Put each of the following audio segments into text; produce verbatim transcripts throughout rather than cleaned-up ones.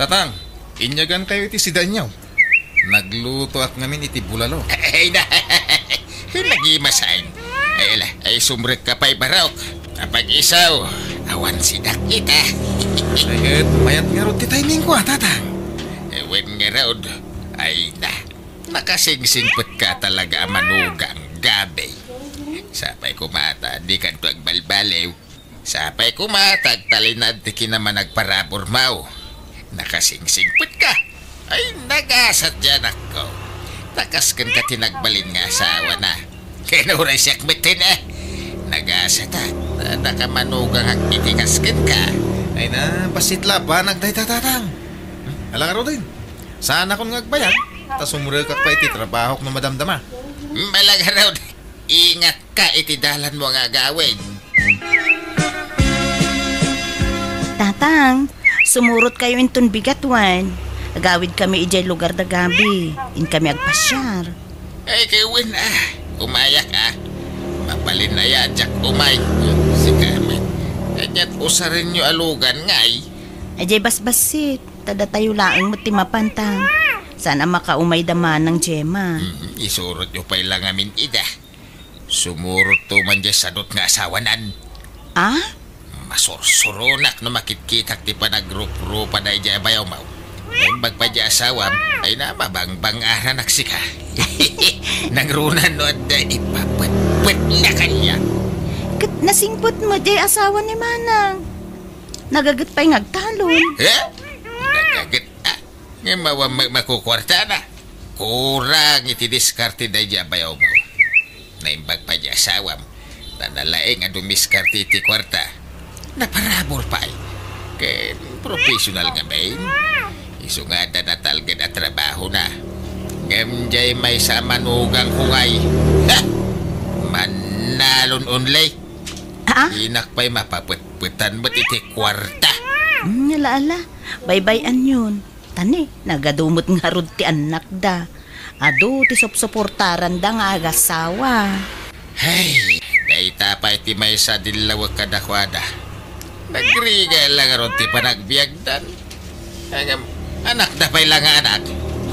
Tatang, inyagankayo iti sidaanyo. Naglutoak ngamin iti bulalo. Ay na, nagimasan. Ay, ala, ay, sumrekka pay, Barok. Apag-isu, awan sidak ita. Ay, ket mayat ngarud ti timingko, a, Tatang. Wen ngarud, ay na, nakasingsingpetka talaga a manugang, gabi. Sapay koma ta, dikadto agbalbaliw. Sapay koma ta agtalinaed ti kinamanagparaburmo. Nakasingsingpetka. Ay, nagasat diay anakko. Ta kas kenka ti nagbalin nga asawana. Ken uray siak metten, a. Nagasatak. Adda ka manugangak iti kas kenka. Ay na, bassit la a banag dayta, Tatang. Hmm, ala ngaruden. Saanakon nga agbayag, ta sumrekak pay iti trabahok no madamdama. Ala ngarud, ingatka iti dalanmo nga agawid. Tatang, sumurotkayo inton bigat wen. Agawidkami idiay lugar da Gabi. Inkami agpasiar. Ay, ket wen, a. Umayak, a. Mabalin aya a diak umay. Sika met. Ket usarenyo a lugan, ngay. Idiay basbassit, ta datayo laeng met ti mapan, Tang. Saan a makaumay da manang Gemma. Mm, isurotyo pay la ngamin ida. Sumurotto man diay sadut nga asawanan. A? Masursuronak no makitkitak ti panagruprupada idiay bayawmo. Naimbag pay diay asawam, ay na, mabangbang-aranak sika. Nangruna no adda ipapetpetna kaniak. Ket nasingpet met diay asawa ni manang. Nagaget pay nga agtalon. Eh? Nagaget, a. Ngem awan ma-, makukuartana. Kurang iti diskarte daydiay a bayawmo. Naimbag pay diay asawam, ta nalaing a dumiskarte iti kuarta. Naparabur pay. Ken professional ngamin. Isu nga adda natalged a trabahona. Ngem diay maysa a manugangko ngay. Ha! Mannalon only. A? Dinak pay mapapetpetan met iti kuarta. Hmm, ala, ala. Baybay-anyon. Ta ni, nagadu met ngarud ti annakda. Adu ti supsuportaranda nga agasawa. Hay, dayta pay ti maysa a dillawek kadakuada. Nagrigat la ngarud ti panagbiagdan. Ngem, anakda pay la nga anak.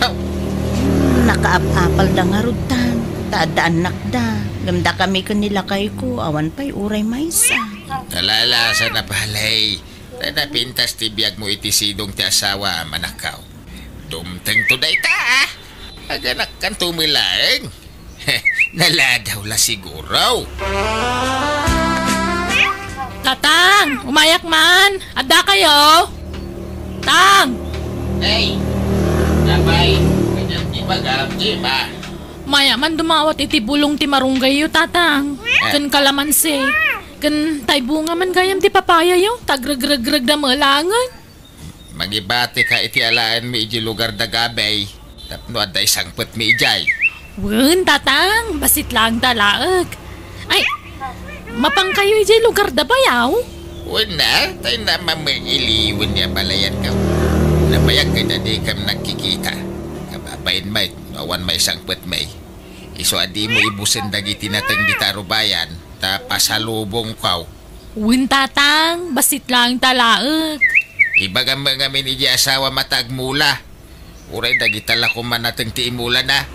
Haw! Hmm, nakaap-apalda ngarud, Tang, ta adda annakda. Ngem dakami ken ni lakayko, awan pay uray maysa. Ala, ala, saan a palay. Ta napintas ti biagmo iti sidong ti asawam, anakko. Dumtengto dayta, a. Aganakkanto met laeng. Naladaw la siguro. Tatang, umayak man. Addakayo? Tang! Hey, apay, kaniak ti ibagam, Gemma. Maya man dumawat iti bulong ti marunggayyo, Tatang. Eh. Ken kalamansi. Ken tay bunga man gayam ti papayayo, ta agregregregda met laengen. Mangibatika iti alaenmi idiay lugar da Gabay tapno adda isangpetmi idiay. Wen, Tatang, bassit laeng ta laeng. Ay, mapankayo idiay lugar da bayaw? Wen, a, tay na mamailiwen nga balayan ka. Nabayag ket a dikam nagkikita. Kababain met, no awan maisangpetmi. Isu a dimo ibusen dagiti nateng dita rubayan, ta pasalubongko. Wen, Tatang, bassit laeng ta laeng. Ibagam met ngamin idiay asawam ta agmula. Uray dagita la koma nateng ti imulana.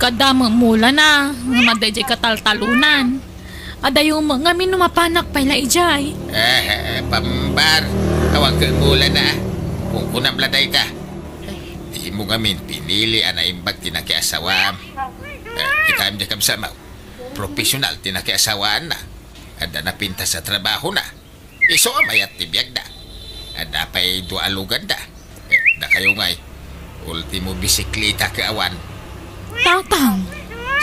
Kada met mulana, ngem adda idiay kataltalonan. Adayo met ngamin no mapanak pay la idiay. Eh, pambar. Awan ket mulana. Kunkunam la dayta. Dimo ngamin pinili a naimbag ti nakiasawam. Eh, kitaem diay kabsatmo. Profesional ti nakiasawaanna. Adda napintas a trabahona. Isu a mayat ti biagda. Adda pay dua a luganda. Eh, dakayo ngay. Ultimo bisikleta ket awan. Tatang.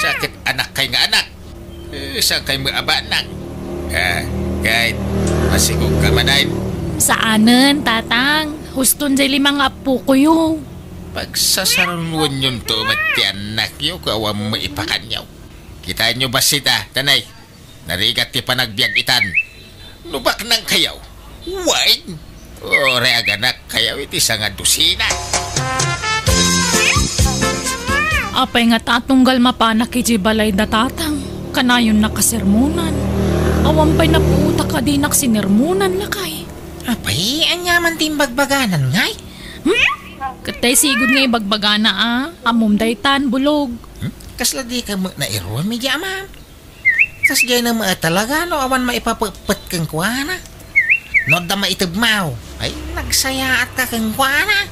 Sa ket anakkay nga anak. Eh, saankay met a banag? Ah, ket, masigogka manen? Saanen, Tatang. Huston jay lima nga appokoyo. Pagsasarunoenyonto met ti annakyo ket awan met ipakanyo. Kitaenyo bassit a, tanay. Narigat ti panagbiag itan. No baknangkayo, wen, uray aganakkayo iti sangadusina. Apay ngata a tunggal mapanak idiay balay da Tatang, kanayonna kasermonan. Awan pay napuotak a dinak sinermonan, lakay. Apay, ania man ti imbagbaganan, ngay? Hmm? Ket tay sigud nga ibagbagana a, ammom daytan, Bulog. Hmm? Kasla dika met nairuam iti amam? Kasdiay na met talaga no awan maipapeppet kenkuana. No adda maitedmaw, ay, nagsayaatka kenkuana.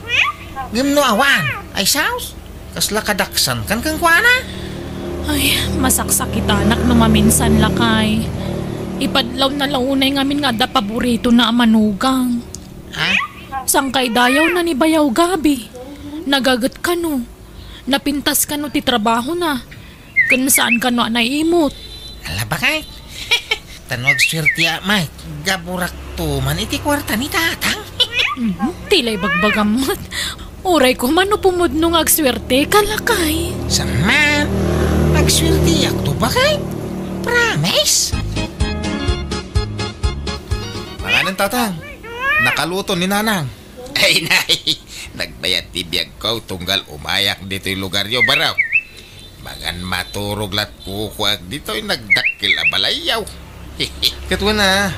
Ngem no awan, ay saos, kasla kadaksankan kenkuana. Ay, masaksakitanak no maminsan, lakay. Ipadlawna la unay ngamin nga adda paboritona a manugang. Ha? Sangkaidayawna ni Bayaw Gabi. Nagaget kano. Napintas kano ti trabahona. Ken saan kano a naimot. Ala, bakay? Ta no agsuertiak met, gaburakto man iti kuarta ni tatang. Mhm, ti la ibagbagam met. Uray koma no pumudno nga agsuerteka, lakay. Saan? Agsuertiakto, bakay? Promise? Manganen, tatang. Nakaluto ni nanang. Ay, nay, nagbayat ti biagko tunggal umayak ditoy lugaryo, Barok. Mangan maturog lat kukuak ditoy nagdakkel a balayyo. Ket wen a,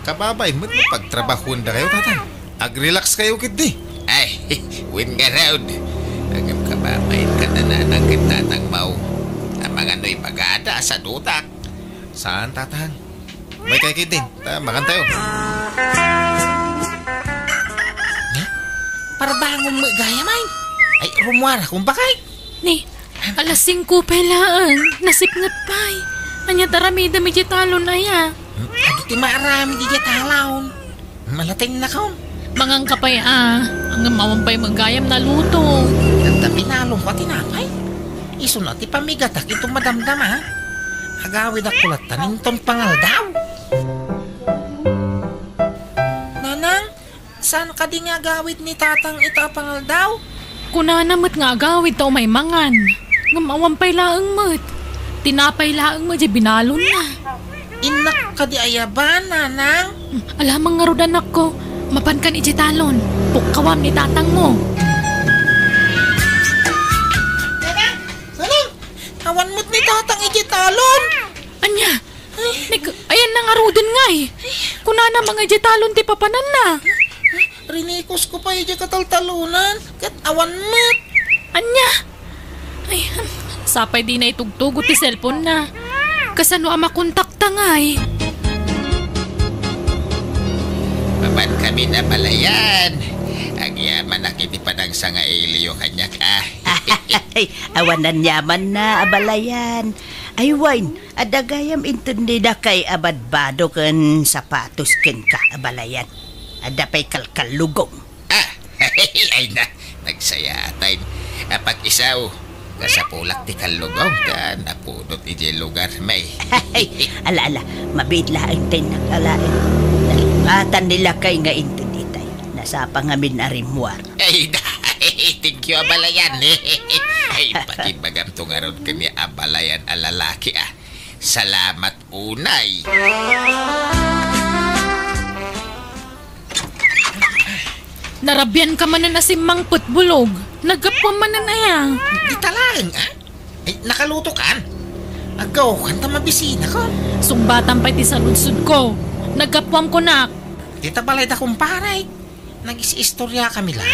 kababain met no pagtrabahuendakayo, tatang. Ag-relax kayo ketdi. Ay, wen ngarud. Ngem kababain kada nanang ken tatang maw. Amangan no ibagada a sadutak. Saan, tatang? May kay kidding. Ta, mangan tayo. Ne? Parbangon met gayam ay. Ay, rummuar, kumbakay. Ni, alas singko pay laeng. Nasipnget pay. Ania ti aramidem idiay talon aya? Hmm, adu ti maaramid idiay talon. Malating na kaon. Mangan ka pay a. Ngem awan pay met gayam naluto. Ket ta pinalong ko a tinapay. Isuna ti pamigatak iti madamdama. Agawidak ko latta inton pangaldaw. Nanang, saan kadi nga agawid ni tatang ita a pangaldaw? Kunana met nga agawid ta umay mangan. Ngem awan pay laeng met. Tinapay laeng met diay binalonna. Innak kadi ayaban, nanang? Alamang ngarud, anakko. Mapankan idiay talon. Pukkawam ni tatangmo. Nanang! Nanang! Awan met ni tatang idiay talon! Ania? Ni, ayanna ngaruden ngay. Kunana nga idiay talon ti papananna. Rinikos ko pay idiay kataltalonan, ket awan met. Ania? Ay, sapay dina itugtugot ti cellphone-na. Kasano a makontakta ngay? Mapankamin a balayan. Agyamanak iti panagsangailiyo kaniak a. Ay, awan aniamanna a balayan. Ay, wen, adda gayam intendidakay a badbado ken sapatos kenka a balayan. Adda pay kalkallugom. Ah, ay na, nagsayaaten. Apak isaw, kasapulak ti kallugom ta napunot idiay lugarmi. Ala, ala, mabiit laeng ti innak alaen. Nalipatan ni lakay nga inted itay. Nasapa ngamin a rimmuar. Ay, thank you, abalayan. Ay, pakibagamto ngarud kaniak abalayan a lalaki, ah. Salamat unay. Narabian ka manen a simmangpet, Bulog. Naggapuam manen aya? Di talaeng, ah? Ay, nakaluto kan? Aggaw kan ta mabisina ko. Sungbatan pay ti saludsod ko. Naggapuam kunak. Di ta balay da kumpare. Nagis-istorya kami la.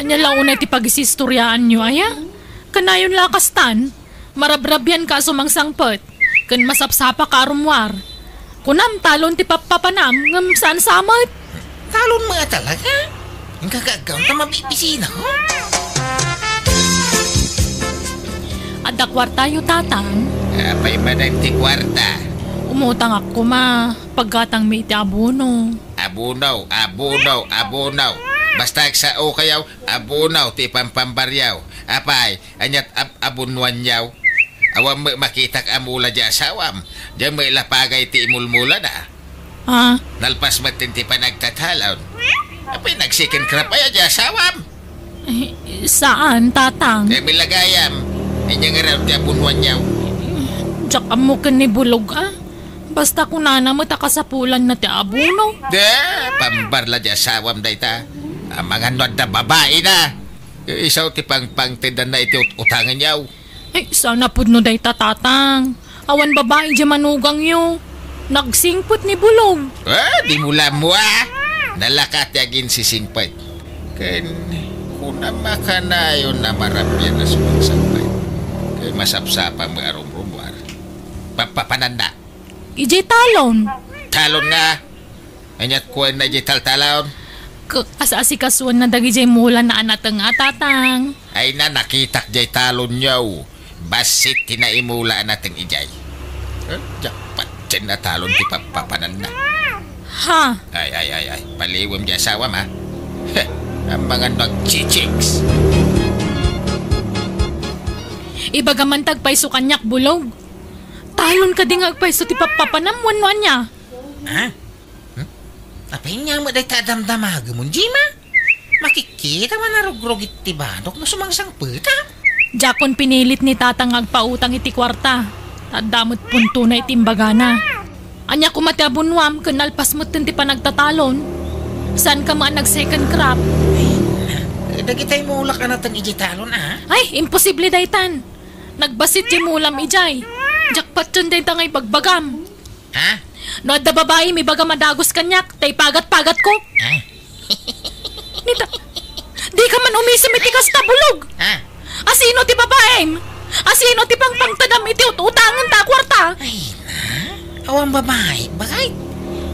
Anya la unay ti pagis-istoryaanyo, aya? Kanayon la kastan. Marabrabian ka a sumangsangpet, ken masapsapa ka a rummuar. Kunam, talon ti pappapanam, ngem saan sa met. Talon met a talaga? Inka aggaw ta mabibisina ko. Adda kuartayo, Tatang? Apay manen ti kuarta? Umutangak koma, paggatangmi iti abono. Abono, abono, abono. Basta agsao kayo, abono ti pampambaryaw. Apay, aniat ab-, abonuanyaw? Awan met makitak a mula di asawam. Diyan met lapagay ti imulmulana. Ah? Nalpas met ti panagtatalon. Apay, nag-second crop aya di asawam? Eh, saan, Tatang? Eh, milagayam. Inya nga raw ti abonuanyaw. Diak ammo ken ni Bulog, ah. Basta kunana met a kasapulanna ti abono. De, pambarla di asawam dayta. Amangan no adda babaina. Isaw ti pangpangtedanna iti ut-, utanganyaw. Ay, sana pudno dayta, Tatang. Awan babai di manugangyo. Nagsingpet ni Bulog. Ah, di mo lammo, ah. Nalaka ti aginsisingpet. Ken kunam a kanayon a marabian a sumangsangpet. Ket masapsapa met a rumrumuar. Papapananna. Idiay talon. Talon nga? Aniat kuenna idiay taltalon? K-, as-asikasuenna dagidiay mulana a nateng a, Tatang. Ay na, nakitak diay talonyo. Bassit ti naimula a nateng idiay. Eh, diak patien a talon ti papapananna. Ha? Ay, ay, ay, ay. Paliwem diay asawam, ha? Heh, amangan no agchichicks. Ibagam man ti agpayso kaniak, Bulog. Talon kadi nga agpayso ti papapanam wenno ania? Ha? Hmm? Apay nga met dayta a damdamagem, Jima? Makikita man a rugrugit ti banok no sumangsangpeta. Diakon pinilit ni Tatang nga agpautang iti kuarta. Ta adda met puntona iti imbagana. Ania koma ti abunuam ken nalpas metten ti panagtatalon? Saanka met a nag-second crop? Ay, na. Eh, dagitay mulak a nateng idiay talon, a? Ay, imposible daytan. Nagbassit ti mulam idiay. Diak patien dayta nga ibagbagam. Ha? No adda babaim, ibagam a dagus kaniak, ta ipagat-pagatko. Ha? Nita, dika man umisem iti kasta, Bulog. Ha? Asino ti babaim? Asino ti pangpangtedam iti ut-utangenta a kuarta? Ay, na? Awan babai, bakit?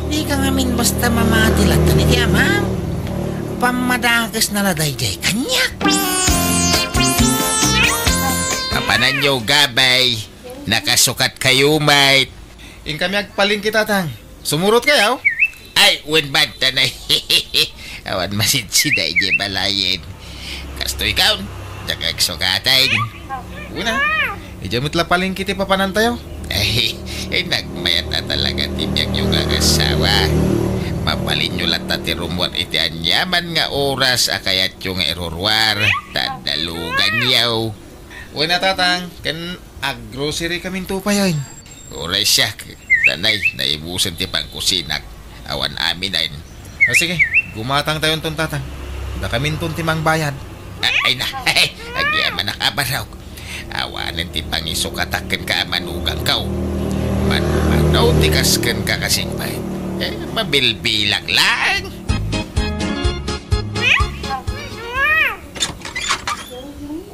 Dika ngamin basta mamati latta iti amam. Pammadakesna la daydiay kaniak. Apananyo, gabay. Nakasukat kayo, mate. Inkami agpalengke, Tatang. Sumurot kayo? Ay, wen banta na. Awan masidsida idiay balayen. Kastoy kaon, diak agsukaten. Una, idiay met la palengke ti papanantayo. Ay, ay, nagmayat a talaga ti biagyo nga agasawa. Mabalinyo latta ti rummuar iti aniaman nga oras a kayatyo nga iruruar. Ta daluganyo. Wen a, Tatang, ken aggrocery kaminto payen. Uray siak, danay, naibusen ti pangkusinak. Awan amin ayen. O sige, gumatangtayonton, Tatang. Dakaminton ti mangbayad. A-, ay na, agyamanak a barok. Awanen ti pangisukatak kenka a manugangko. Manmanaw ti kas kenka kasingpet. Eh, mabilbilang lang.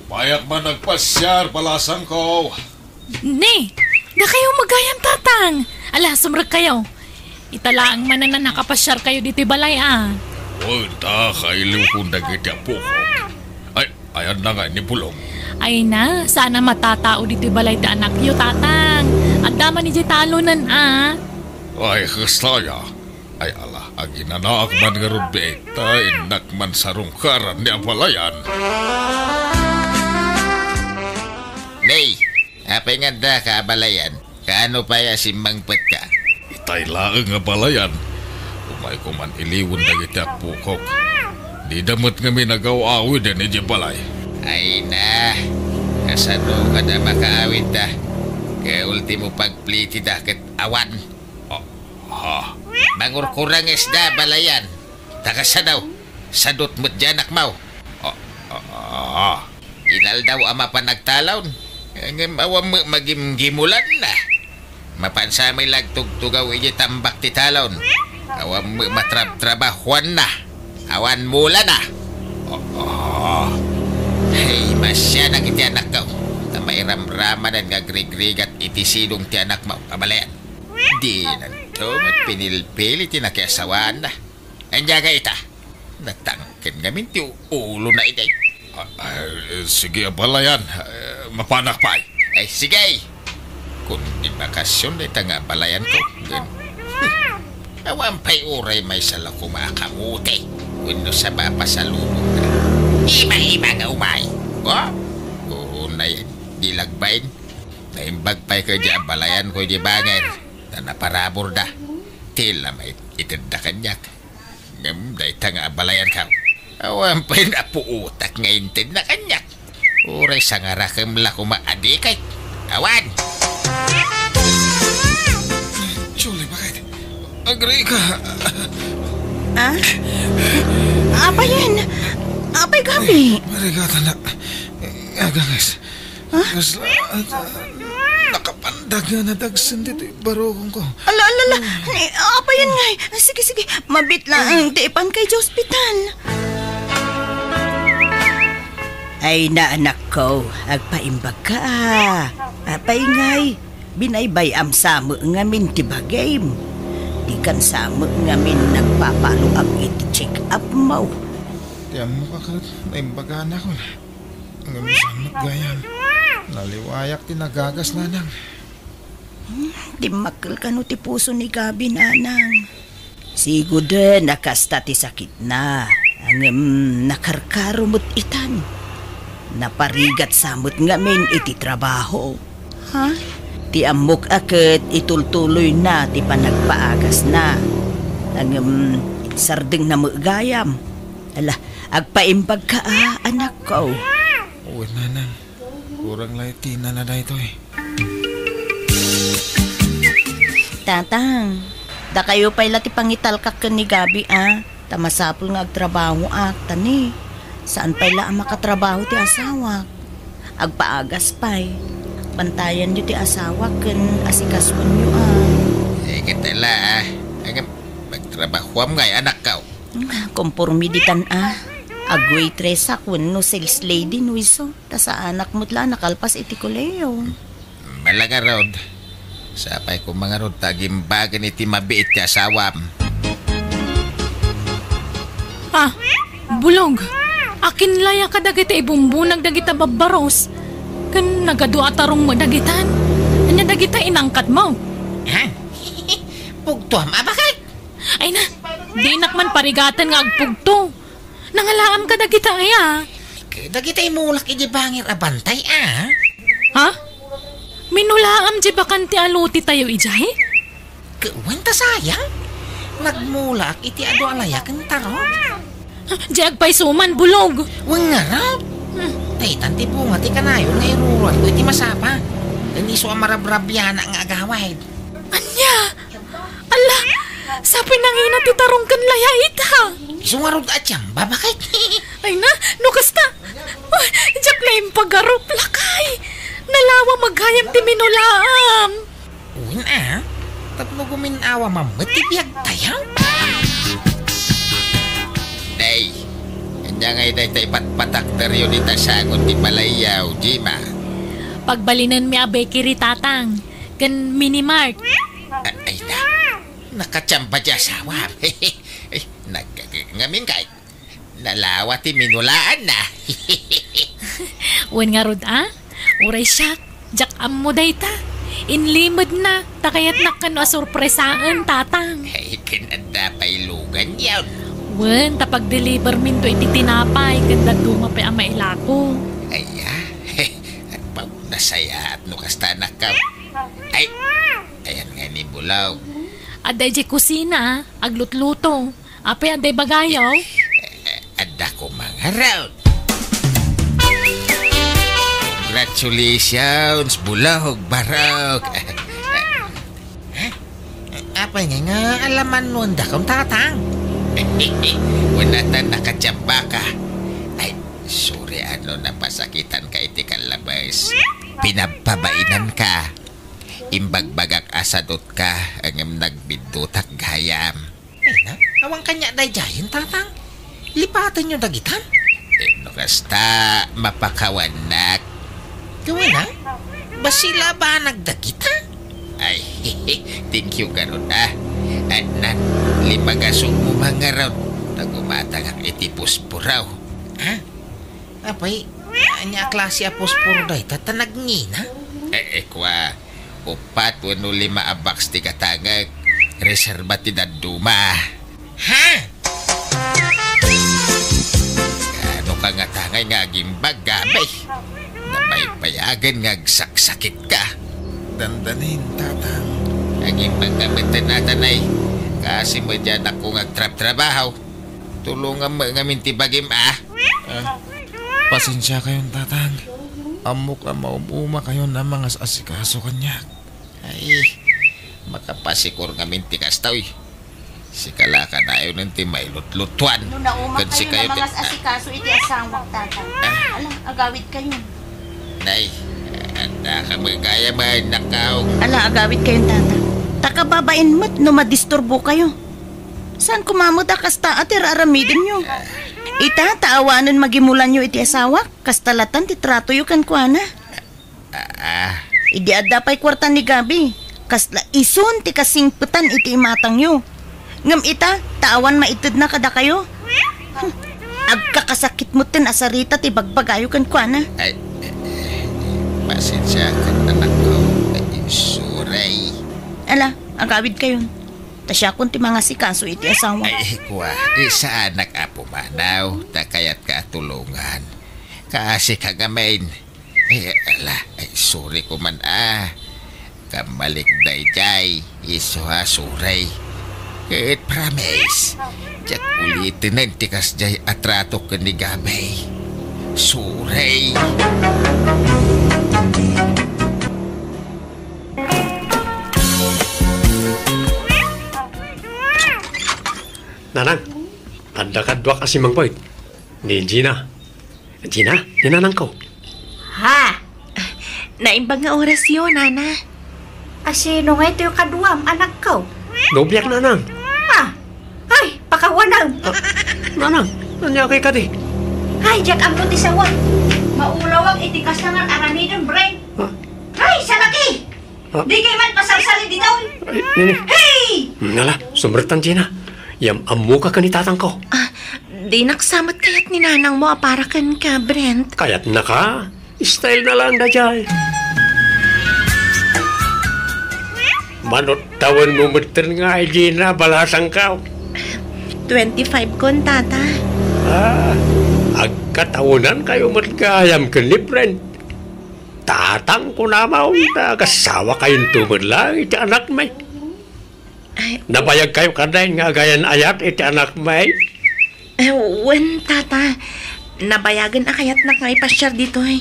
Umayak man agpasiar, balasangko. Ne, dakayo magayam, Tatang. Ala, sumrekkayo. Ita laeng manen a nakapasiarkayo ditoy balay, a. Wen ta, kailiwkon dagiti apok. Ay, ayanna nga ni Bulog? Ay na, saan a matatao ditoy balay ti anakyo, Tatang. Adda man idiay talonen, a. Ay, kasta aya. Ay, ala, aginanaak man ngarud biit, ta innak man sarungkaran ni abalayan. Nay, apay nga addaka abalayan? Kaano pay a simmangpetka? Itay laeng abalayan. Umayko man iliwen dagiti apokok. Dida met ngamin agaw-awiden idiay balay. Ay na, kasano kada makaawidda? Kaya ultimo pagplitida ket awan. Ah, ah. Mangurkurangesda, balayan. Ta kasano, sadut met diay anakmo. Ah, ah, ah. Inaldaw a mapan agtalon, ngem awan met magimgimulanna. Mapan sa met la agtugtugaw idiay tambak ti talon. Awan met matrabtrabahuanna. Awan mulana. Ah, ah. Hey, masianak iti anakko. Ta mairamramanen nga agrigrigat iti sidong ti anakmo, abalayan. Dinanto met pinilpili ti nakiasawaanna. Ania nga ita? Natangken ngamin ti ulona idiay. Ah, ah, sige, abalayan. Eh, mapanak pay. Ay, sige. Kundi bakasion dayta nga abalayanko. Ngem, hmm, awan pay uray maysa la koma a kamote wenno saba a pasalubongna. Iba-iba nga umay. Oh? Oo, nay, di lagbain. Naimbag pay ket di abalayanko di banger, ta naparaburda. Ti la maitedda kaniak. Ngem dayta nga abalayanko, awan pay napuotak nga intedna kaniak. Uray sangarakem la koma a dikit. Awan! Julie, bakit? Agrika. Ah? Apayen? Apay, Gabi? Ay, marigatan na. Aganges. Ha? Kasla, ah, nakapandag nga nadagsen ditoy barukongko. Ala, ala, ala. Ay. Ni, apayen ngay? Sige, sige. Mabit lang ti ipan kay ospital. Ay na, anakko, agpaimbagka, a. Apay ngay, binaybay-am sa met ngamin ti bagim. Dikan sa met ngamin nagpapalo-up iti check-up mo. Ti ammok a ket, naimbaganak. Ngem sa met gayam, naliwayak ti nagagas, nanang. Hmm, dimmakkel kano ti puso ni Gabi, nanang. Sigud a kasta ti sakitna, ngem nakarkaro met itan. Naparigat sa met ngamin iti trabaho. Ha? Ti ammok a ket itultuloyna ti panagpaagasna. Ngem sardengna met gayam. Ala, agpaimbagka, a, anakko. Wen, nanang. Kurang la iti inana daytoy. Tatang, dakayo pay la ti pangitalkak ken ni Gabi, a. Ta masapul nga agtrabahoak, ta ni, saan pay la a makatrabaho ti asawak. Agpaagas pay. Bantayanyo ti asawak ken asikasuenyo, a. Eh, ket ala, a. Agam, agtrabahoam ngay, anakko. Kompormi ditan, a. Ag-waitress wenno sales lady no isu. Ta saanak met la a nakalpas iti kolehiyo. Mala ngarud. Sapay koma ngarud ta agimbagen iti mabiit ti asawam. Ah, Bulog. Akin la ya kadagiti ibumbunag dagita babbaros? Ken nagadu a tarong met dagitan. Ania dagita inangkatmo? Ha? Pugtoam a, baket? Ay na, dinak man parigaten nga agpugto. Nangalaam kadagita aya? Kadagita imulak iti bangir a bantay, a. Ha? Minulaam diay bakan ti alutitayo idiay? Ket wen ta sayang. Nagmulaak iti adu a layak ken tarong. Diay agpayso man, Bulog. Wen ngarud. Hmm. Daytan ti bunga ti kanayon nga iruruatko iti masapa. Ken isu a marabrabianak nga agawid. Ania? Ala, sapay nangina ti tarong ken layak ita. Isu ngarud a tiamba, baket. Ay na, no kasta. Ay, diak la impagarup, lakay. Nalawa met gayam ti minulaam. Wen a, tapno gumin-awam met ti biagtayo. Nay, ania ngay dayta ipatpatakderyo dita sango ti balayyo, Jima? Pagbalinenmi a bakery, Tatang, ken mini mart. A-, ay na, nakatiamba ti asawam. Ay, nag-, ngamin kay, nalawa ti minulaanna. Wen ngarud a, uray siak, diak ammo dayta. Inlimedna, ta kayatnak kano a sorpresaen, Tatang. Ay, ken adda pay luganyon. Wen, ta pagdeliverminto iti tinapay, ken dadduma pay a mailako. Ay, a? Agpauna sayaat no kasta, anakko. Ay, ayan nga ni Bulog. Adda idiay kusina, aglutluto. Apay, adda ibagayo? Adda koma ngarud. Congratulations, Bulog, Barok. Apay ngay nga alamanno dakon, Tatang? Wen a ta nakatiambaka. Ay, sorry a no napasakitanka iti kallabes. Pinabpabainanka. Imbagbagak a sadutka, ngem nagbiddutak gayam. Ay na, awan kaniak daydiayen, Tatang. Lipatenyo dagitan. Eh, no kasta, mapakawannak. Gawin, ha? Bassit la a banag dagita? Ay, thank you, garud, a. Adnan, lipagasukmo man ngarud. Ta gumatangak iti puspuraw. Ha? Apay, ania a klase a puspuro dayta ta nagngina? Eh, eh, kua, upat wenno lima a box ti gatangek. Reserba ti dadduma. Ha? Kaano ka nga tangay nga agimbag, Gabi? Nabaybayagen nga agsaksakitka. Dandanin, Tatang. Agimbag ka met, Tatang, ay. Kaasi met ti anakko nga agtrabtrabaho. Tulongam met ngamin ti bagim, a. Ah, pasensiakayon, Tatang. Ammok a maum-umakayon a mangas-asikaso kaniak. Ay, makapasikor ngamin ti kastoy. Sika la kanayon ti mailutlutuan. No nauma kayo nga mangas-asikaso iti asawak, Tatang. Ah. Ala, agawid kayo. Nay, adda ka met gayam, anakko. Ala, agawid kayo, Tatang. Ta kababain met no madisturbo kayo. Saan koma met a kasta a ti ar-aramidenyo? Ah, Ita, ta awanen magimulanyo iti asawak, kasta latan ti tratoyo kenkuana. Ah. Idi adda pay kuarta ni Gabi, kasla isun ti kasingpetan iti imatangyo. Ngem ita, ta awan maitedna kadakayo. Agkakasakit metten a sarita ti bagbagayo kenkuana. Ay, eh, eh, pasensiakan, anakko. Ay, sorry. Ala, agawidkayon. Ta siakon ti mangasikaso iti asawa. Ay, kua, di saanak a pumanaw, ta kayatka a tulongan. Kaasi ka ngamin. Ay, ala, ay, sorry ko man, ah. Kamalik daydiay, isu a sorry. Ket promise, diak ulitenen ti kasdiay a trato ken ni Gabay. Sorry. Nanang, adda kaduak a simmangpet. Ni Gina. Gina, ni nanangko. Ha? Naimbag nga orasyo, nana. A sino ngay toy kaduam, anakko? Nobiak, nanang. Ha? Ay, pakawanam. Ah, nanang, ania kay kadi? Ay, diak ammo ti sawen. Maulawak iti kasta nga aramiden, Brent. Ha? Ay, salaki! Ah. Di kay man pasalsali ditoy. Ay, nini. Hey! Nala, sumrektan, Gina. Yam-ammoka ken ni tatangko. Ah, dinak sa met kayat ni nanangmo a para kenka, Brent. Kayatnaka? Style na lang daydiay. Manot tawenmo metten nga, Gina, balasangko. Twenty-five kon, tata. Ah, agkatawenankayo met gayam ken ni Brent. Tatang, kunam, ta agasawakayonto met laeng iti anakmi. Ay, nabayagkayo kadi nga agayan-ayat iti anakmi? Eh, wen, tata. Nabayagen a kayatnak nga ipasiar ditoy.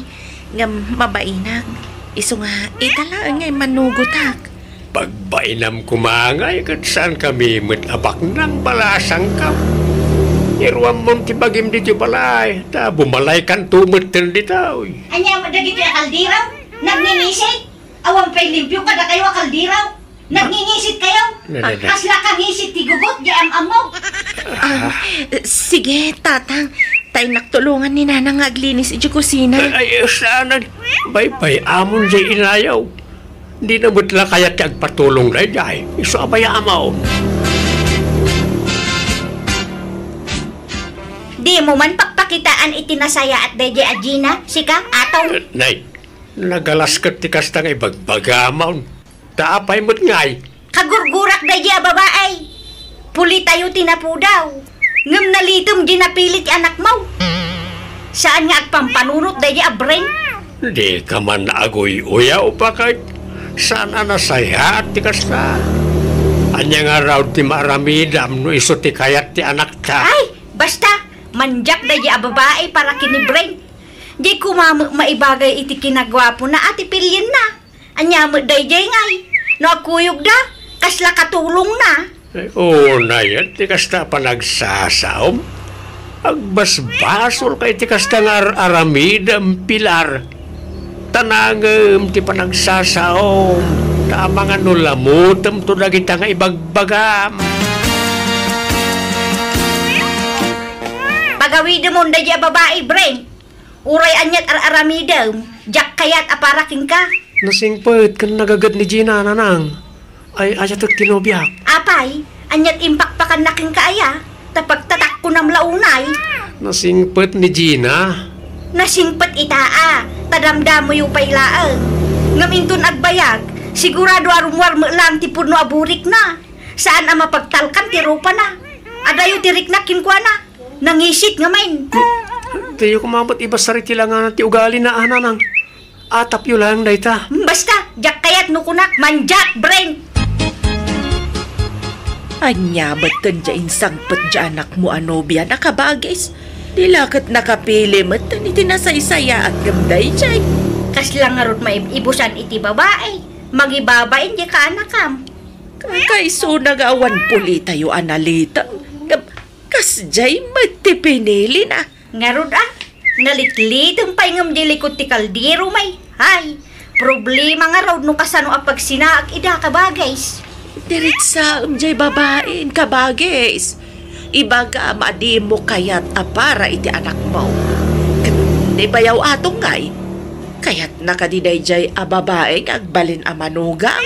Ngem mabainak. Isu nga, ita laeng nga immanugotak. Pagbainam koma ngay ket saankami met a baknang balasangko. Iruammon ti bagim ditoy balay, ta bumalaykanto metten ditoy. Ania met dagitoy a kaldero? Nagningisit? Awan pay limpio kadakayo a kaldero? Nagningisit kayo? Ne, ne, ne. Kasla kangisit ti gugot, di am-ammo. Ah, sige, tatang. Tay naktulongan ni nanang nga aglinis iti kusina. Ay, ay, saanen. Baybay-amon diay inayo. Dina met la kayat ti agpatulong daydiay. Isu a bay-amon. Dimo man pakpakitaan iti nasayaat daydiay a Gina, sika, Atong? Eh, nay, nagalas ket ti kasta nga ibagbagamon. Ta apay met ngay? Kagurgurak daydiay a babai. Pulitayo ti napudaw. Ngem nalitem diay napili ti anakmo. Saan nga agpampanunot daydiay a Brent? Dika man aguy-uyaw, baket. Saan a nasayaat ti kasta? Ania ngarud ti maaramidam no isu ti kayat ti anakta? Ay, basta, mandiak daydiay a babai para ken ni Brent. Di koma met maibagay iti kinaguapona a ti pilienna. Ania met daydiay ngay? No agkuyogda, kasla katulongna? Ay, unay, ti kasta a panagsasaom. Agbasbasolka iti kasta nga ar-aramidem, Pilar. Ta nangem ti panagsasaom, ta amangan no lamutemto dagita nga ibagbagam. Pagawidemon daydiay a babai, Brent. Uray aniat ar-aramidem, diak kayat a para kenka. Nasingpet ken nagaged ni Gina, nanang. Ay, ayatek ti nobiak. Apay, aniat impakpakanna kenka aya? Ta pagtatakkonam la unay. Nasingpet ni Gina. Nasingpet ita a, ta damdamoyo pay laeng. Ngem inton agbayag, sigurado a rummuar met laeng ti pudno a burikna. Saan a mapagtalkan ti rupana. Adayo ti rikna kenkuana. Nangisit ngamin. Diyo koma met ibasar iti langanan ti ugalina, a, nanang. Atapyo laeng dayta. Basta, diak kayat no kunak, mandiak, Brent! Ania met ken diay insangpet diay anakmo a nobiana, kabagis? Di la ket nakapili met iti nasaysayaat ngem daydiay. Kasla ngarud maib-ibusan iti babai, mangibabain diay kaanakam. Kakaisuna nga awan pulitayo a nalitem. Ngem, kasdiay met ti pinilina. Ngarud a, nalitlitem pay ngem di likod ti kaldero, may. Ay, problema ngarud no kasano a pagsinaak ida, kabagis. Diritsaem diay babain, kabagis. Ibagam a dimo kayat a para iti anakmo. Ket ni bayaw Atong ngay, kayatna kadi daydiay a babai nga agbalin a manugang?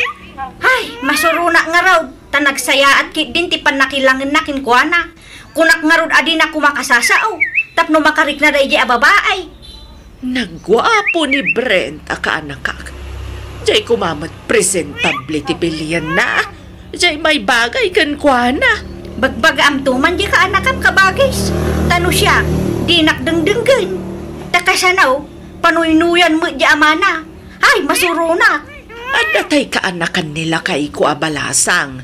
Ay, masuronak ngarud, ta nagsayaat ketdin ti pannakilangenna kenkuana. Kunak ngarud a dinak koma kasasao, tapno makarikna daydiay a babai. Nagguapo ni Brent a kaanakak. Diay koma met presentable ti pilienna. Diay maibagay kenkuana. Bagbagaamto man diay kaanakam, kabagis. Ta no siak, dinak dengdenggen. Ta kasano, panuynuyan met diay amana. Ay, masuronak. Adda tay kaanakan ni lakayko a balasang.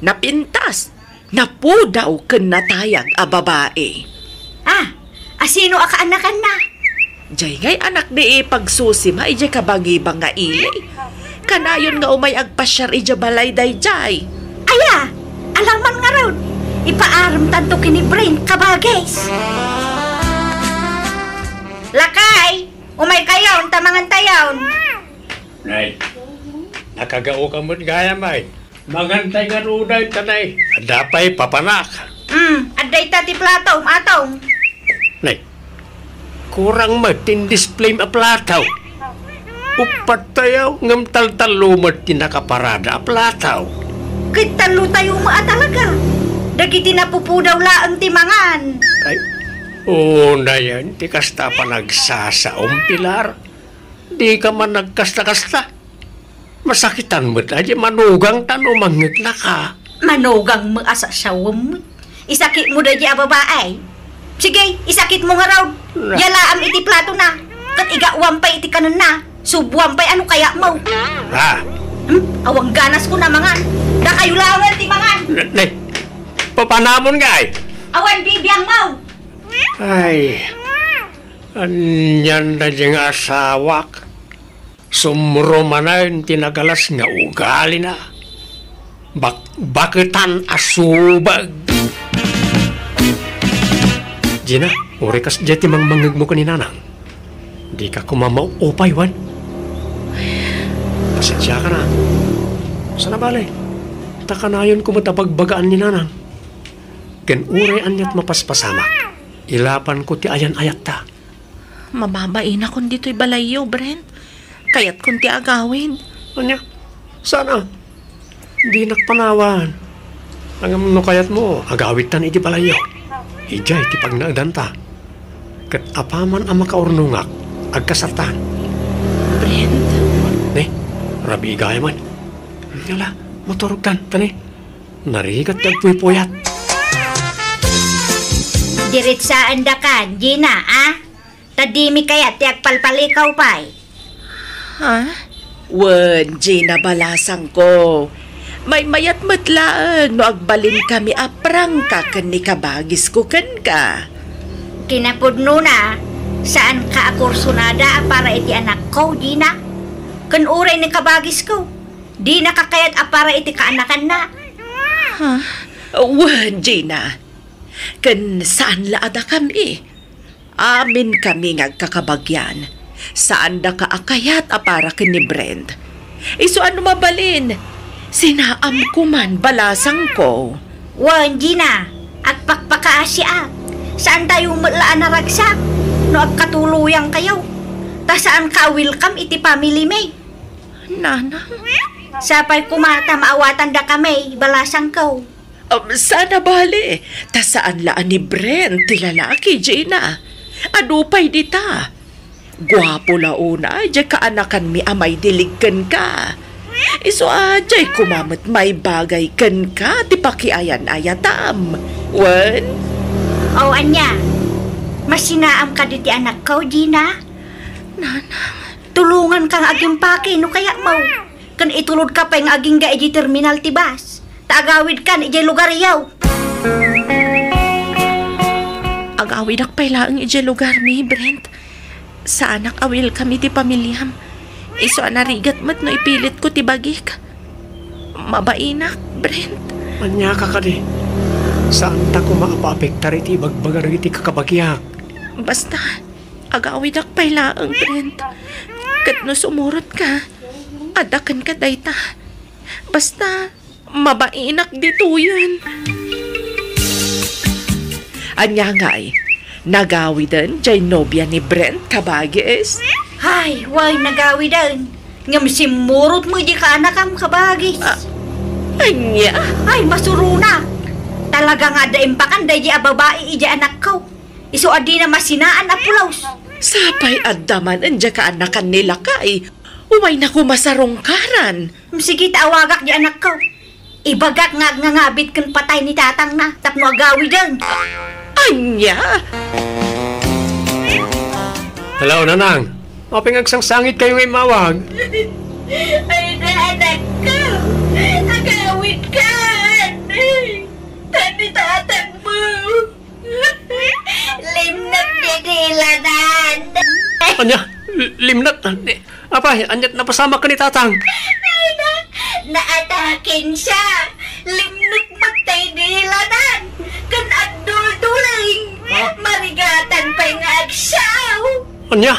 Napintas, napudaw ken natayag a babai. Ah, asino a kaanakanna? Diay ngay anak ni ipagsusima idiay kabangibang nga ili. Kanayon nga umay agpasiar idiay balay daydiay. Aya, alang man ngarud. Ipaaremtanto ken ni Brent, kabagis. Lakay, umay kayon, ta mangantayon. Nay, nakagaoka met gayam ay. Mangantay ngarud dayta, nay. Adda pay papanak. Hmm, adda ita ti platom, Atong. Nay, kurang met ti display a plato. Uppat tayo, ngem taltallo met ti nakaparada a plato. Ket tallo tayo met a talaga. Dagiti napupudaw laeng ti mangan. Ay, unayen ti kasta panagsasaom, Pilar. Dika man nagkasta-kasta. Masakitan met a di manugangta no mangngegna ka. Manugang met a sasawem. Isakitmo daydiay a babai. Sige, isakitmo ngarud. Na- Yalaam iti platona. Ket igawam pay iti kanenna. Subuam pay a no kayatmo. Ah. Hmm? Awan ganasko a mangan. Dakayo laeng ti mangan. Ne, ne. Papanamon nga ay. Awan bibiangmo. Ay. Anian daydiay nga asawak? Sumro manen ti nagalas nga ugalina. Bakbaketan a subag. Gina, uray kasdiay ti mangmangngegmo ken ni Nanang. Dika koma maupay, wen? Pasensiakan a. Saan a bale? Ta kanayon koma ta bagbagaan ni Nanang. Ken uray aniat mapaspasamak, ilapanko ti ayan-ayatta. Mababainakon ditoy balayyo, Brent. Kayatkon ti agawid. Ania? Saan a? Dinak panawan. Ngem no kayatmo, agawidtan iti balayyo. Idiay ti pagnaedanta. Ket apaman a makaurnongak, agkasartan. Brent. Ne, rabii gayam. Ala, maturogtan, ta ne. Narigat ti agpuypuyat. Diretsaandakan, Gina, a? Ta dimi kayat ti agpalpalikaw pay. Ha? Wen, Gina, balasangko. Maymayat met laeng no agbalinkami a prangka ken ni kabagisko kenka. Kinapudnona, saanka a kursunada a para iti anakko, Gina? Ken uray ni kabagisko, dinaka kayat a para iti kaanakanna. Ha? Wen, Gina. Ken saan la a dakami. Aminkami nga agkakabagian. Saandaka a kayat a para ken ni Brent. Isu a no mabalin, sinaamko man, balasangko. Wen, Gina, agpakpakaasiak. Saantayo met la a naragsak no agkatuloyangkayo. Ta saanka a welcome iti family mi. Nanang? Sapay koma ta maawatandakami, balasangko. Um, saan a bale, ta saan la a ni Brent ti lalaki, Gina. Adu pay dita. Guapo la unay diay kaanakanmi a maidilig kenka. Isu a diay koma met maibagay kenka ti pakiayan-ayatam. Wen? O, ania? Masinaam kadi ti anakko, Gina? Nanang. Tulonganka nga agimpake no kayatmo. Ken itulodka pay nga agingga idiay terminal ti bus. Ta agawidkan idiay lugaryo. Agawidak pay laeng idiay lugarmi, Brent. Saanak a welcome iti pamiliam. Isu a narigat met no ipilitko ti bagik. Mabainak, Brent. Ania ka kadi? Saanta koma a paapektar iti ibagbaga dagiti kakabagiak. Basta, agawidak pay laeng, Brent. Ket no sumurotka, adda kenka dayta. Basta, mabainak ditoyen. Ania ngay, nagawiden jay nobia ni Brent, kabagis? Ay, way nagawiden. Ngem simmurot met jay kaanakam, kabagis. Ah, ania? Ay, masuronak. Talaga nga adda impakan daydi a babai idiay anakko. Isu a dina masinaan a pulos. Sapay adda manen diay kaanakan ni lakay. Umayna koma sarungkaran. Sige, ta awagak diay anakko. Ibagak nga agngangabit ken patay ni tatangna tapno agawiden. Ania? Hello, Nanang. Apay nga agsangsangit kayo nga immawag? Ay na, anakko. Agawidka. Tan ni tatangmo. Limnot ti dilanan. Ania? L-, limnot? Di, apay, ania't napasamak ken ni tatang? Ay na, naataken siya. Limnot met ti dilanan. Ken agdulduling. Ha? Marigatan pay nga agsiaw. Ania?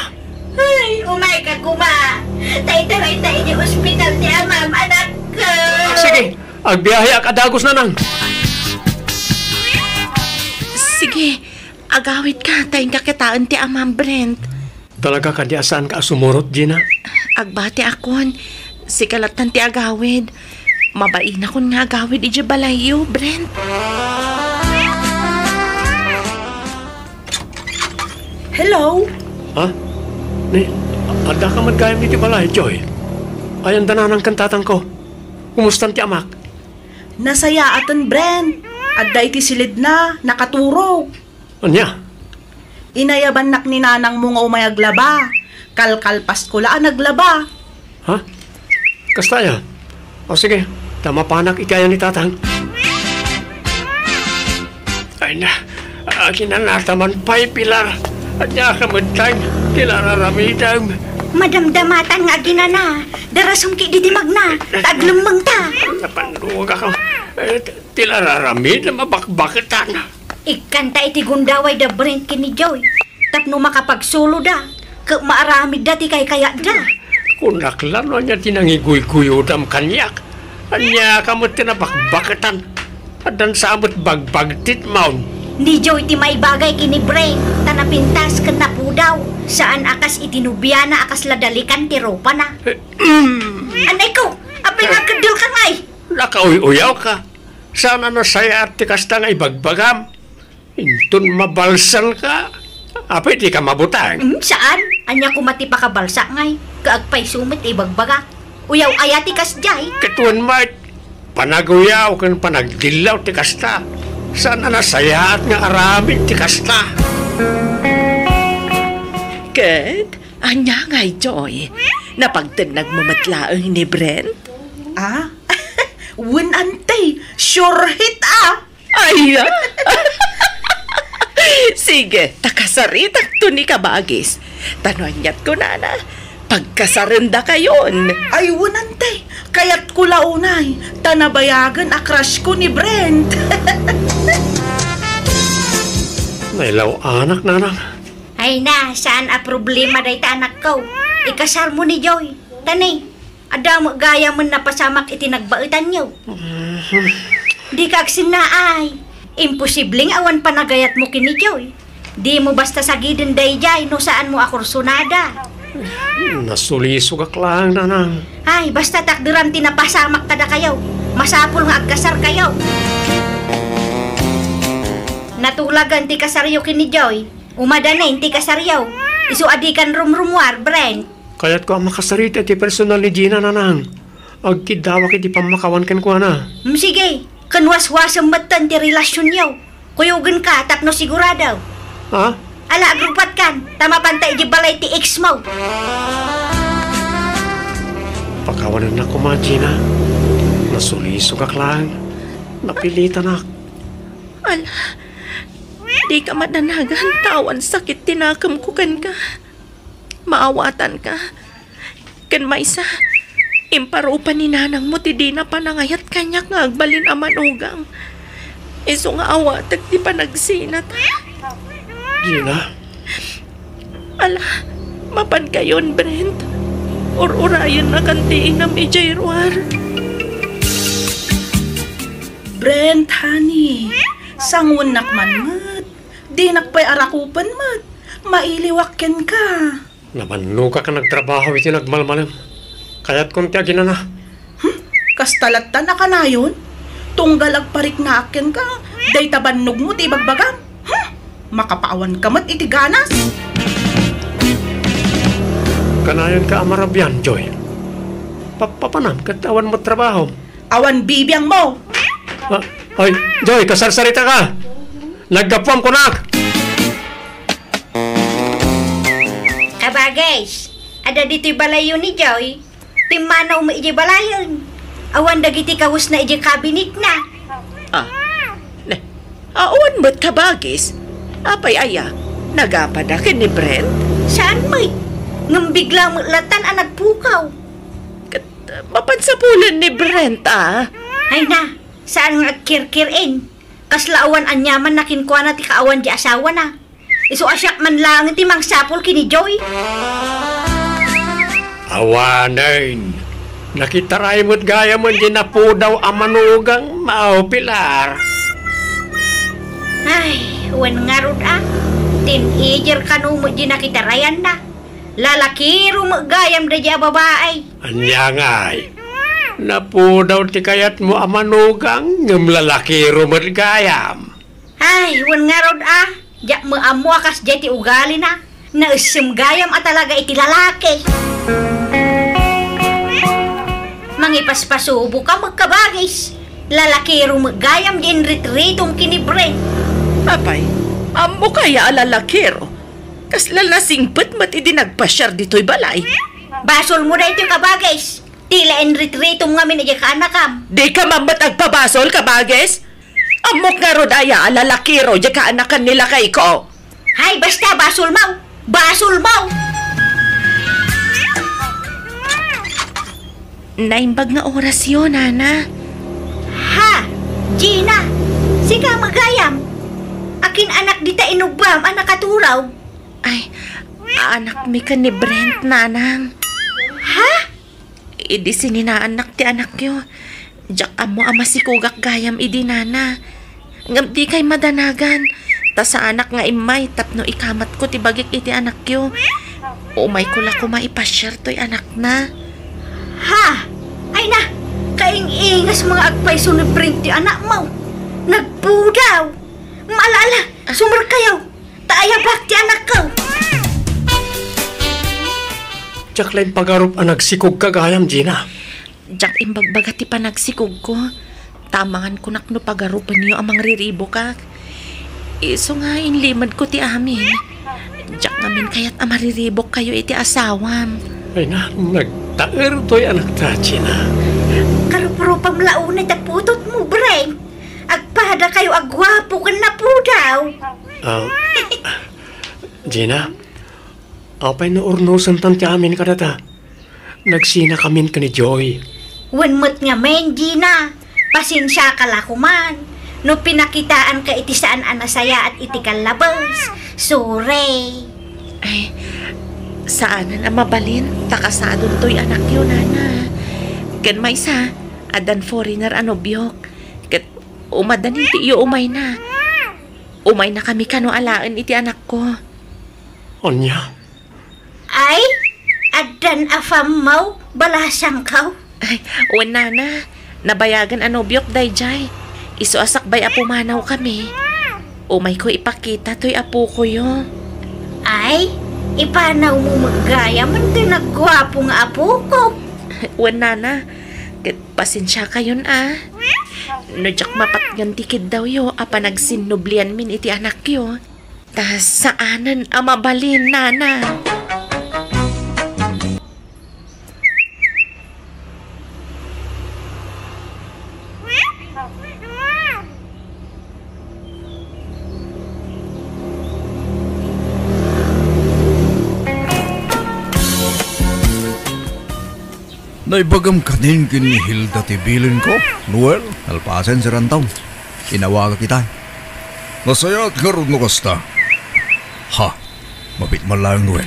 Ay, umayka koma. Ta itaray ta idiay ospital ti amam, anakko. Ah, sige. Agbiaheak a dagus, Nanang. Sige, agawidka, ta inka kitaen ti amam, Brent. Talaga kadi a saanka a sumurot, Gina? Agbatiakon, sika lattan ti agawid. Mabainakon nga agawid idiay balayyo, Brent. Hello? Ha? Ni, addaka met gayam iti balay, Joy? Ayan da Nanang ken tatangko. Kumustan ti amak? Nasayaaten, Brent. Adda iti silidna, nakaturog. Ania? Inayabannak ni nanangmo nga umay aglaba. Kalkalpasko la a naglaba. Ha? Kasta aya? O sige, ta mapanak iti ayan ni tatang. Ay na, aginanata man pay, Pilar. Ania ka met laeng ti aramidem? Madamdamatan nga aginana. Darasumki diti magna, ta aglemmengta. Napandugak. Eh, ti aramid a mabakbaketan. Ikkanta iti gundaway da Brent ken ni Joy tapno makapagsuloda ket maaramidda ti kaykayatda. Kunak la no ania ti nangiguyguyodam kaniak. Ania ka met ti nabakbaketan? Addan sa met bagbagtit maon. Ni Joy ti maibagay ken ni Brent ta napintas ken napudaw. Saan a kas iti nobiana a kasla dalikan ti rupana. Eh, mm. Anay ko, apay nga agkeddel ka ngay? Nakauy-uyaw ka. Saan a nasayaat ti kasta nga ibagbagam? Inton mabalsan ka, apay di ka mabutang? Hmm, saan? Ania koma ti pakabalsak ngay? Kaagpayso met ibagbagak. Uyaw aya ti kasdiay? Ket wen met, panaguyaw ken panagdillaw ti kasta. Saan a nasayaat nga aramid ti kasta? Ket, ania ngay, Joy? Napagtennagmo met laeng ni Brent? Ah? Wen, ante, sure hit, ah! Ay, ah. Sige, ta kasaritakto ni kabagis. Ta no ania't kunana, pagkasarendakayon. Ay, wen, ante. Kayatko la unay, ta nabayagen a crush ko ni Brent. Nailaw-anak, Nanang. Ay na, saan a problema dayta, anakko. Ikasarmo ni Joy. Ta ni, adda met gayamen napasamak iti nagbaetanyo. Mhm. Dika agsennaay. Imposible nga awan panagayatmo ken ni Joy. Dimo basta sagiden daydiay no saanmo a kursunada. Nasulisogak laeng, Nanang. Ay, basta takderam ti napasamak kadakayo. Masapul nga agkasarkayo. Natulagan ti kasaryo ken ni Joy. Umadanen ti kasaryo. Isu a dikan rumrumuar, Brent. Kayatko a makasarita iti personal ni Gina, Nanang. Agkiddawak iti pammakawan kenkuana. Mm, sige. Ken waswasem metten ti relasionyo. Kuyogenka tapno sigurado. Ha? Ala, agrupatkan, ta mapanta iti balay ti ex mo. Pakawanennak koma, Gina. Nasulisogak laeng. Napilitanak. Ala, dika madanagan, ta awan sakit ti nakemko kenka. Maawatanka. Ken maysa, imparupa ni nanangmo ti dina panangayat kaniak nga agbalin a manugang. Isu nga awatek ti panagsinat. Gina? Ala, mapankayon, Brent. Ur-urayennakan ti inam idiay ruar. Brent, honey, sanguennak man met. Dinak pay arakupen met. Mailiwak kenka. Namannogak a nagtrabaho iti nagmalmalem. Kayatkon ti aginana. Hmm? Kasta latta a kanayon? Tunggal agpariknaak kenka, dayta bannogmo ti ibagbagam. Hmm? Makapaawanka met iti ganas. Kanayonka a marabian, Joy. Pappapanam ket awan met trabahom. Awan bibiangmo. Ah, ay, Joy, kasarsaritaka. Naggapuam kunak. Kabagis, adda ditoy balayyo ni Joy. Pimmanaw met idiay balayen. Awan dagiti kawesna idiay kabinetna. Ah, ne, awan met, kabagis. Apay aya, nagapada ken ni Brent? Saan met. Ngem bigla met lattan a nagpukaw. Ket, mapan sapulen ni Brent, a? Ay na, saan nga agkirkir-en. Kasla awan aniamanna kenkuana ti kaawan ti asawana. Isu a siak man laeng ti mangsapul ken ni Joy. Awanen. Nakitaray met gayam diay napudaw a manugang, Mao Pilar. Ay, wen ngarud a. Teenager kano met diay nakitarayanna. Lalakiro met gayam daydiay a babai. Ania ngay? Napudaw ti kayatmo a manugang, ngem lalakiro met gayam. Ay, wen ngarud a, diak met ammo a kasdiay ti ugalina. Naessem gayam a talaga iti lalaki. Mangipaspasuboka met, kabagis. Lalakiro met gayam diay inritritom ken ni Brent. Apay, ammoka aya a lalakiro? Kasla nasingpet met idi nagpasiar ditoy balay. Basolmo daytoy, kabagis. Ti la inritritom ngamin idiay kaanakam. Dika man met agpabasol, kabagis? Ammok ngarud aya a lalakiro diay kaanakan ni lakayko? Hay, basta, basolmo! Basolmo! Naimbag nga orasyo, nana. Ha? Gina, sika met gayam? Akin anak dita inubbam a nakaturaw? Ay, anakmi ken ni Brent, nanang. Ha? Idi sininaannak ti anakyo, diak ammo a masikogak gayam idi, nana. Ngem dikay madanagan, ta saanak nga immay tapno ikamatko ti bagik iti anakyo. Umayko la koma ipasiar toy anakna. Ha? Ay na, kaing-ingas nga agpayso ni Brent ti anakmo. Nagpudaw. Ala, ala, sumerkayo. Ta ayabak ti anakko. Diak la impagarup a nagsikogka gayam, Gina. Diak imbagbaga ti panagsikogko. Ta amangan kunak no pagarupenyo a mangriribokak. Isu nga inlimedko ti amin. Diak ngamin kayat a mariribokkayo iti asawam. Ay na, nagtaer toy anakta, Gina. Karuprupam la unay ta putotmo, Brent. Agpadakayo a guapo ken napudaw. Ah, Gina, apay no urnosentan ti amin kadata? Nagsinakamin ken ni Joy. Wen met ngamin, Gina. Pasensiaka la koman no pinakitaanka iti saan a nasayaat iti kallabes. Sorry. Ay, saanen a mabalin, ta kasadon toy anakyo, nana. Ken maysa, addan foreigner a nobiok. Ket umaddan intiyo umayna. Umaynakami kano alaen iti anakko. Ania? Ay, addan a pammaw, balasangkaw. Ay, wen, nana, nabayagen a nobiok daydiay. Isu a sakbay a pumanawkami. Umayko ipakita toy apokoyo. Ay, ipanawmo met gayam toy nagguapo nga apoko. Wen, nana, ket pasensiakayon a. No diak mapatngan ti kiddawyo a panagsinnublianmin iti anakyo. Ta saanen a mabalin, nana. Naibagam kanin ken ni Hilda ti bilinko, Noel, nalpasen ti rantaw. Inawagak ita. Nasayaat ngarud no kasta. Ha? Mabit man laeng, Noel.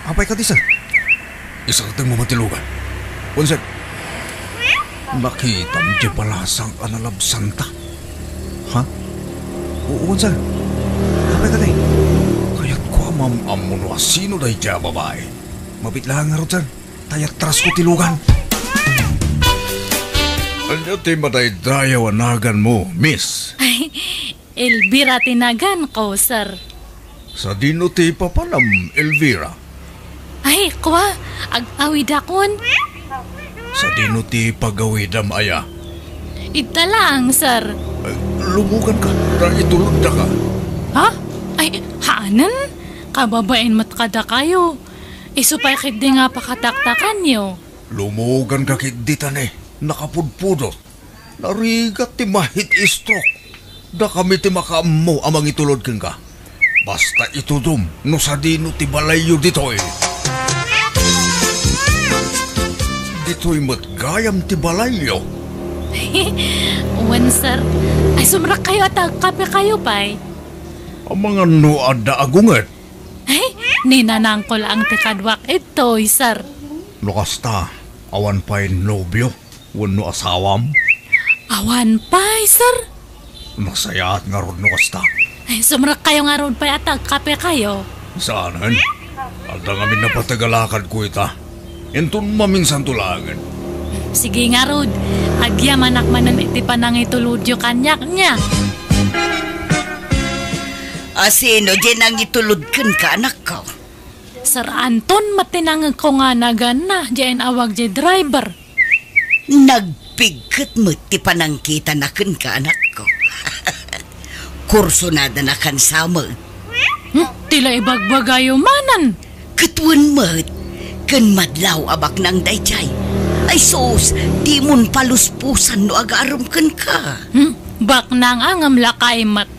Apay kadi, sir? Isardengmo man ti lugan. Wen, sir. Nakitam ti balasang a nalabsanta. Ha? U-, wen, sir. Apay Ammo no asino daydiay a babai. Mabiit laeng ngarud, sir. Ta iyatrasko ti lugan. Ania ti madaydayaw a naganmo, miss? Ay, Elvira ti naganko, sir. Sadino ti papanam, Elvira? Ay, kua, ag-awidakon. Sadino ti pagawidam aya? Ita laeng, sir. Ay, lumuganka, ta ituloddaka. Ha? Ay, haanen? Kababain met kadakayo. Isu pay ketdi nga pakataktakanyo. Lumuganka ketdi ta ne, nakapudpudot. Narigat ti ma-heat stroke. Dakami ti makaammo a mangitulod kenka. Basta itudom no sadino ti balayyo ditoy. Ditoy met gayam ti balayyo. Wen, sir. Ay, sumrekkayo a ta agkapekayo pay. Amangan no adda agunget. Ay, ni nanangko laeng ti kaduak ditoy, sir. No kasta, awan pay nobio wenno asawam? Awan pay, sir. Nasayaat ngarud no kasta. Ay, sumrekkayo ngarud pay a ta agkapekayo. Saanen? Adda ngamin napateg a lakadko ita. Inton maminsanto laengen. Sige ngarud, agyamanak manen iti panangitulodyo kaniak, nia. A, sino diay nangitulod kenka, anakko? Sir Anton met ti nangegko nga naganna, diay inawag diay driver. Nagpigket met ti panangkitana kenka, anakko. Kursunadana kansa met. Hmm, ti la ibagbagayo manen. Ket wen met, ken madlaw a baknang daydiay. Ay sus, dimon paluspusan no agarem kenka. Hmm, baknang a ngem lakay met.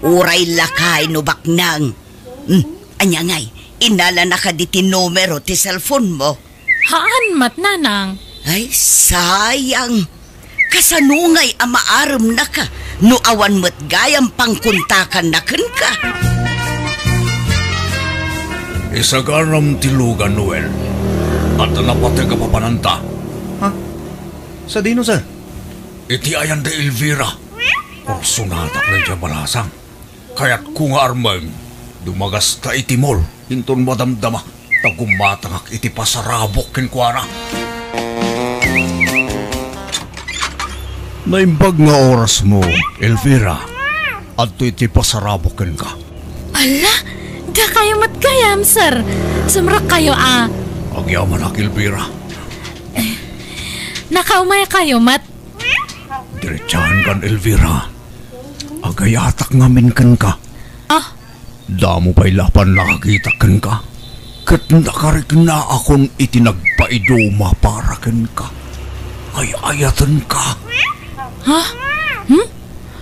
Uray lakay no baknang. Hmm, ania ngay, innalanaka diti numero ti cellphone mo? Haan met, nanang. Ay, sayang. Kasano ngay a maaremnaka no awan met gayam pangkontakanna kenka? Isagaram ti lugan, Noel. Adda napateg a papananta. Ha? Sadino, sir? Iti ayan da Elvira. Kursunadak daydiay a balasang. Kayatko nga armem, dumagasta iti mall inton madamdama ta gumatangak iti pasarabok kenkuana. Naimbag nga orasmo, Elvira. Adtoy ti pasarabok kenka. Ala, dakayo met gayam, sir. Sumrekkayo a. Agyamanak, Elvira. Nakaumaykayo met. Diretsahankan, Elvira. Agayatak ngamin kenka. Ah? Damo pay la a pannakakitak kenka. Ket nakariknaakon iti nagpaiduma para kenka. Ay-ayatenka. Ha? Hmm?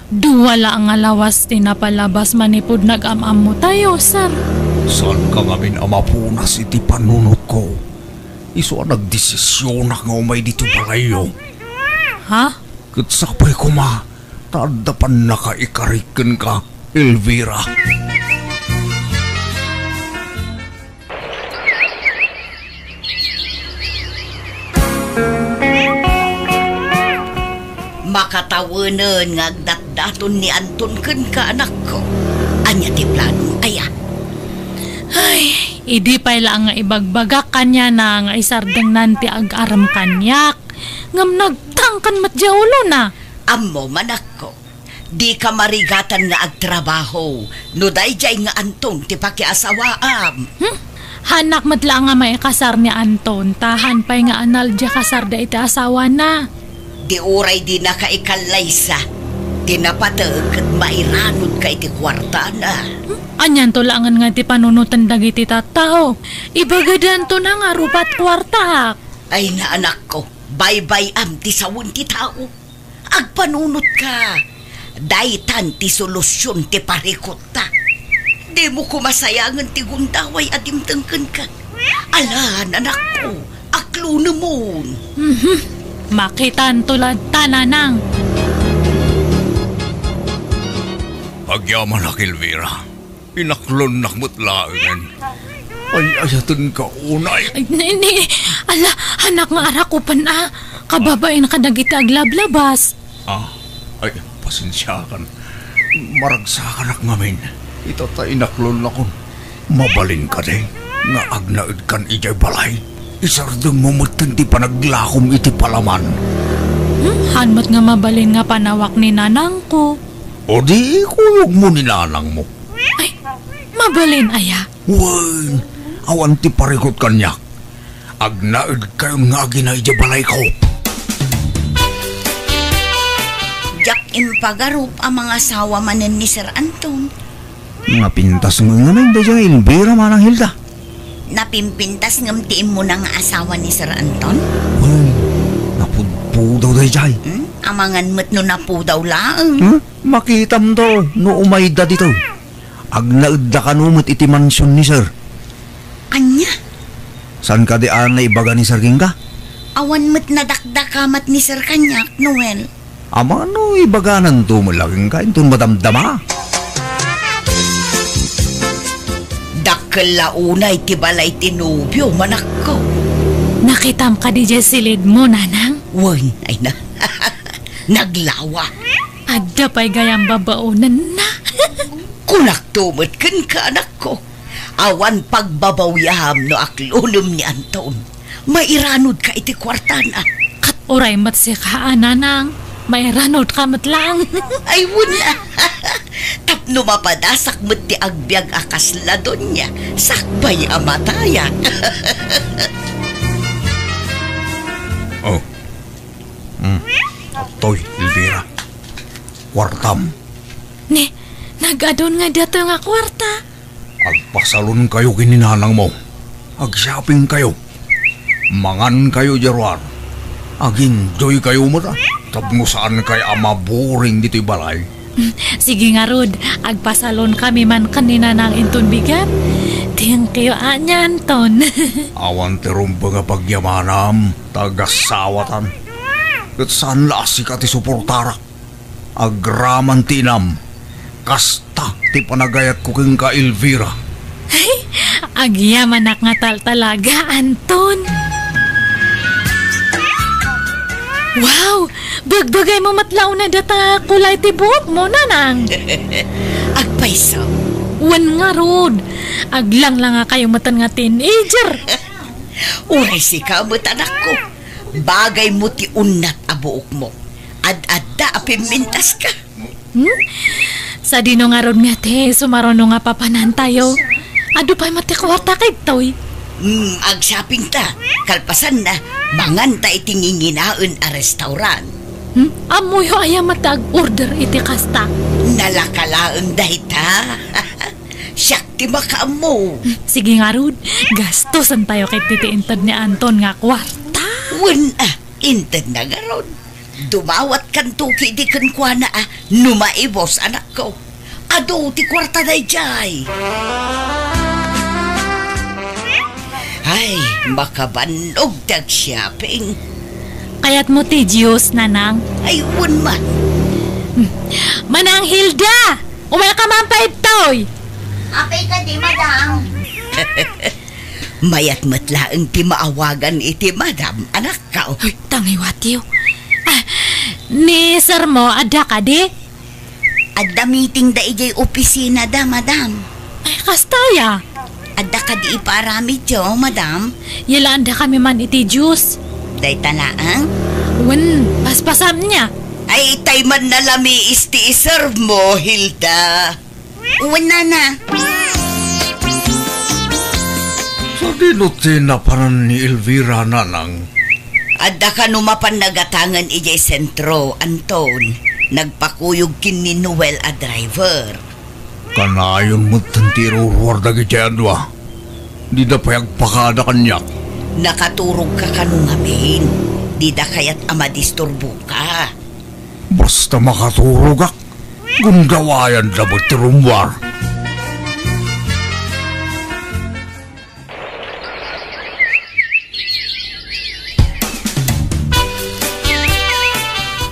Dua la nga lawas ti napalabas manipud nag-am-ammotayo, sir. Saanka ngamin a mapunas iti panunotko. Isu a nagdesisionak nga umay ditoy balayyo. Ha? Ket sapay koma, ta adda pannakaikarik kenka, Elvira. Makatawenen nga agdatdaton ni Anton kenka, anakko. Ania ti planom aya? Ay, idi pay laeng nga ibagbagak kaniana nga isardengnan ti agarem kaniak, ngem nagtangken met diay ulona. Ammom, anakko, dika marigatan nga agtrabaho no daydiay nga Anton ti pakiasawaam. Hmm? Haanak met la nga maikasar ni Anton, ta haan pay nga anal diay kasarda iti asawana. Di uray dinaka ikallaysa, ti napateg ket mairanudka iti kuartana. Hmm? Anianto laengen nga ti panunoten dagiti tattao? Ibagadanto na nga rupat kuartaak. Ay, naanakko, baybay-am ti sawen ti tao. Agpanunotka. Daytan ti solusion ti parikutta. Dimo koma sayangen ti gundaway a dimteng kenka. Ala, anakko, aklonemon. Mhm. Makitanto latta, nanang. Agyamanak, Elvira. Inaklonnak met laengen. Ay-ayatenka unay. Ay, ni, ni, ala, haanak nga arakupen a. Kababain kadagiti aglablabas. Ah, ay, pasensiakan. Maragsakanak ngamin. Ita ta inaklonnakon. Mabalin kadi nga agnaedkan idiay balay? Isardengmo metten ti panaglakom iti palaman. Hmm, haan met nga mabalin nga panawak ni nanangko. O di ikuyogmo ni nanangmo. Ay, mabalin aya? Wen, awan ti parikut kaniak. Agnaedkayon nga agina idiay balayko. Diak impagarup a mangasawa manen ni Sir Anton. Napintas ngem ngamin daydiay Elvira, Manang Hilda. Napimpintas ngem ti immuna nga asawa ni Sir Anton? Wen, napudpudaw daydiay. Hmm? Amangan met no napudaw laeng. Hmm? Makitamto no umayda ditoy. Agnaedda kano met iti mansion ni Sir. Ania? Saan kadi a naibaga ni Sir kenka? Awan met nadakdakamat ni Sir kaniak, Noel. Amangan no ibagananto met la kenka inton madamdama. Dakkel la unay ti balay ti nobio, manakko. Nakitam kadi diay silidmo, nanang? Wen, ay na. Naglawa. Adda pay gayam babaonenna. Kunakto met kenka, anakko. Awan pagbabawiam no aklonem ni Anton. Mairanodka iti kuartana. Ket uray met sika a, nanang, mairanodka met laeng. Ay, wen a. Tapno mapadasak met ti agbiag a kasla donia, sakbay a matayak. Oh. Hmm. Adtoy, Elvira. Kuartam. Ni, nag-adun nga datoy nga kuarta. Agpasalonkayo ken ni nanangmo. Agshoppingkayo. Mangankayo idiay ruar. Ag-enjoykayo met, a. Tapno saankayo a maboring ditoy balay. Sige ngarud, agpasalonkami man ken ni nanang inton bigat. Thank you, a, ni Anton. Awan ti rumbeng a pagyamanam, ta agasawatan. Ket saan la a sika ti suportarak. Agraman ti inam. Kasta ti panagayatko kenka, Elvira. Ay, agyamanak nga taltalaga, Anton. Wow! Bagbagaymo met la unay data kulay ti buokmo, nanang. Agpayso. Wen ngarud, aglanglangakayo metten nga teenager. Uray sika met, anakko. Bagaymo ti unnat a buokmo. Ad-adda a pimmintaska. Hmm? Sadino ngarud nga ti sumaruno nga papanantayo? Adu pay met ti kuarta kadtoy. Hmm, agshoppingta. Kalpasanna, manganta iti nginginaen a restaurant. Hmm? Ammoyo aya met ti ag-order iti kasta? Nalaka laeng dayta. Siak ti makaammo. Hmm, sige ngarud, gastusentayo ket ti inted ni Anton nga kuarta. Wen a, intedna ngarud. Dumawatkanto ketdi kenkuana a no maibus, anakko. Adu ti kuarta daydiay. Ay, makabannog ti agshopping. Kayatmo ti juice, nanang? Ay, wen man. Manang Hilda! Umayka man pay ditoy! Apay kadi, madam? Mayat met laeng ti maawagan iti madam, anakko. Uy, tangiwatiw. Ah, ni sirmo, adda kadi? Adda meetingda idiay opisinada, madam. Ay, kasta aya? Adda kadi ipaaramidyo, madam? Yalaandakami man iti juice. Dayta laeng? Wen, paspasam nia. Ay, itay man nalamiis ti iservemo, Hilda. Wen, nana. Sadino ti napanan ni Elvira, nanang? Adda kano mapan nagatangen idiay sentro, Anton. Nagpakuyog ken ni Noel a driver. Kanayon met ti iruruar dagiti adua. Dida pay agpakada kaniak. Nakaturogka kano ngamin. Dida kayat a madisturboka. Basta makaturogak, gundawayanda met ti rummuar.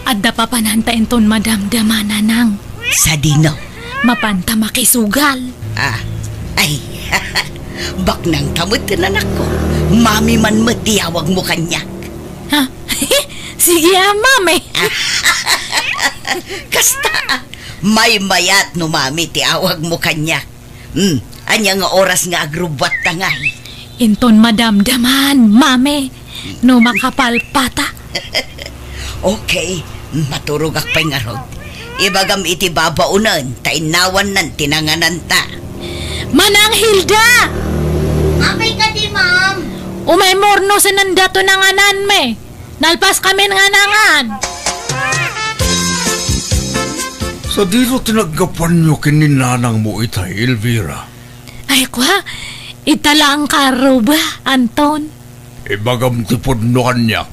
Adda papananta inton madamdama, nanang. Sadino? Mapanta makisugal. Ah, ay. Baknangta met, anakko. Mami man met ti awagmo kaniak. Ha? Sige a, mami. Kasta, ah. Maymayat no mami ti awagmo kaniak. Hmm, Ania nga oras nga agrubbuatta ngay? Inton madamdaman, Mami, no makapalpata. Okay, maturogak pay ngarud. Ibagam iti babaonen, ta innawannan ti nangananta. Manang Hilda! Apay kadi, ma'am? Umay murno senenda to nangananmi. Nalpas kamin nga nangan. Sadino ti naggapuanyo ken ni nanangmo itay, Elvira? Ay, kwa, ita laeng karuba, Anton. Ibagam ti pudno kaniak.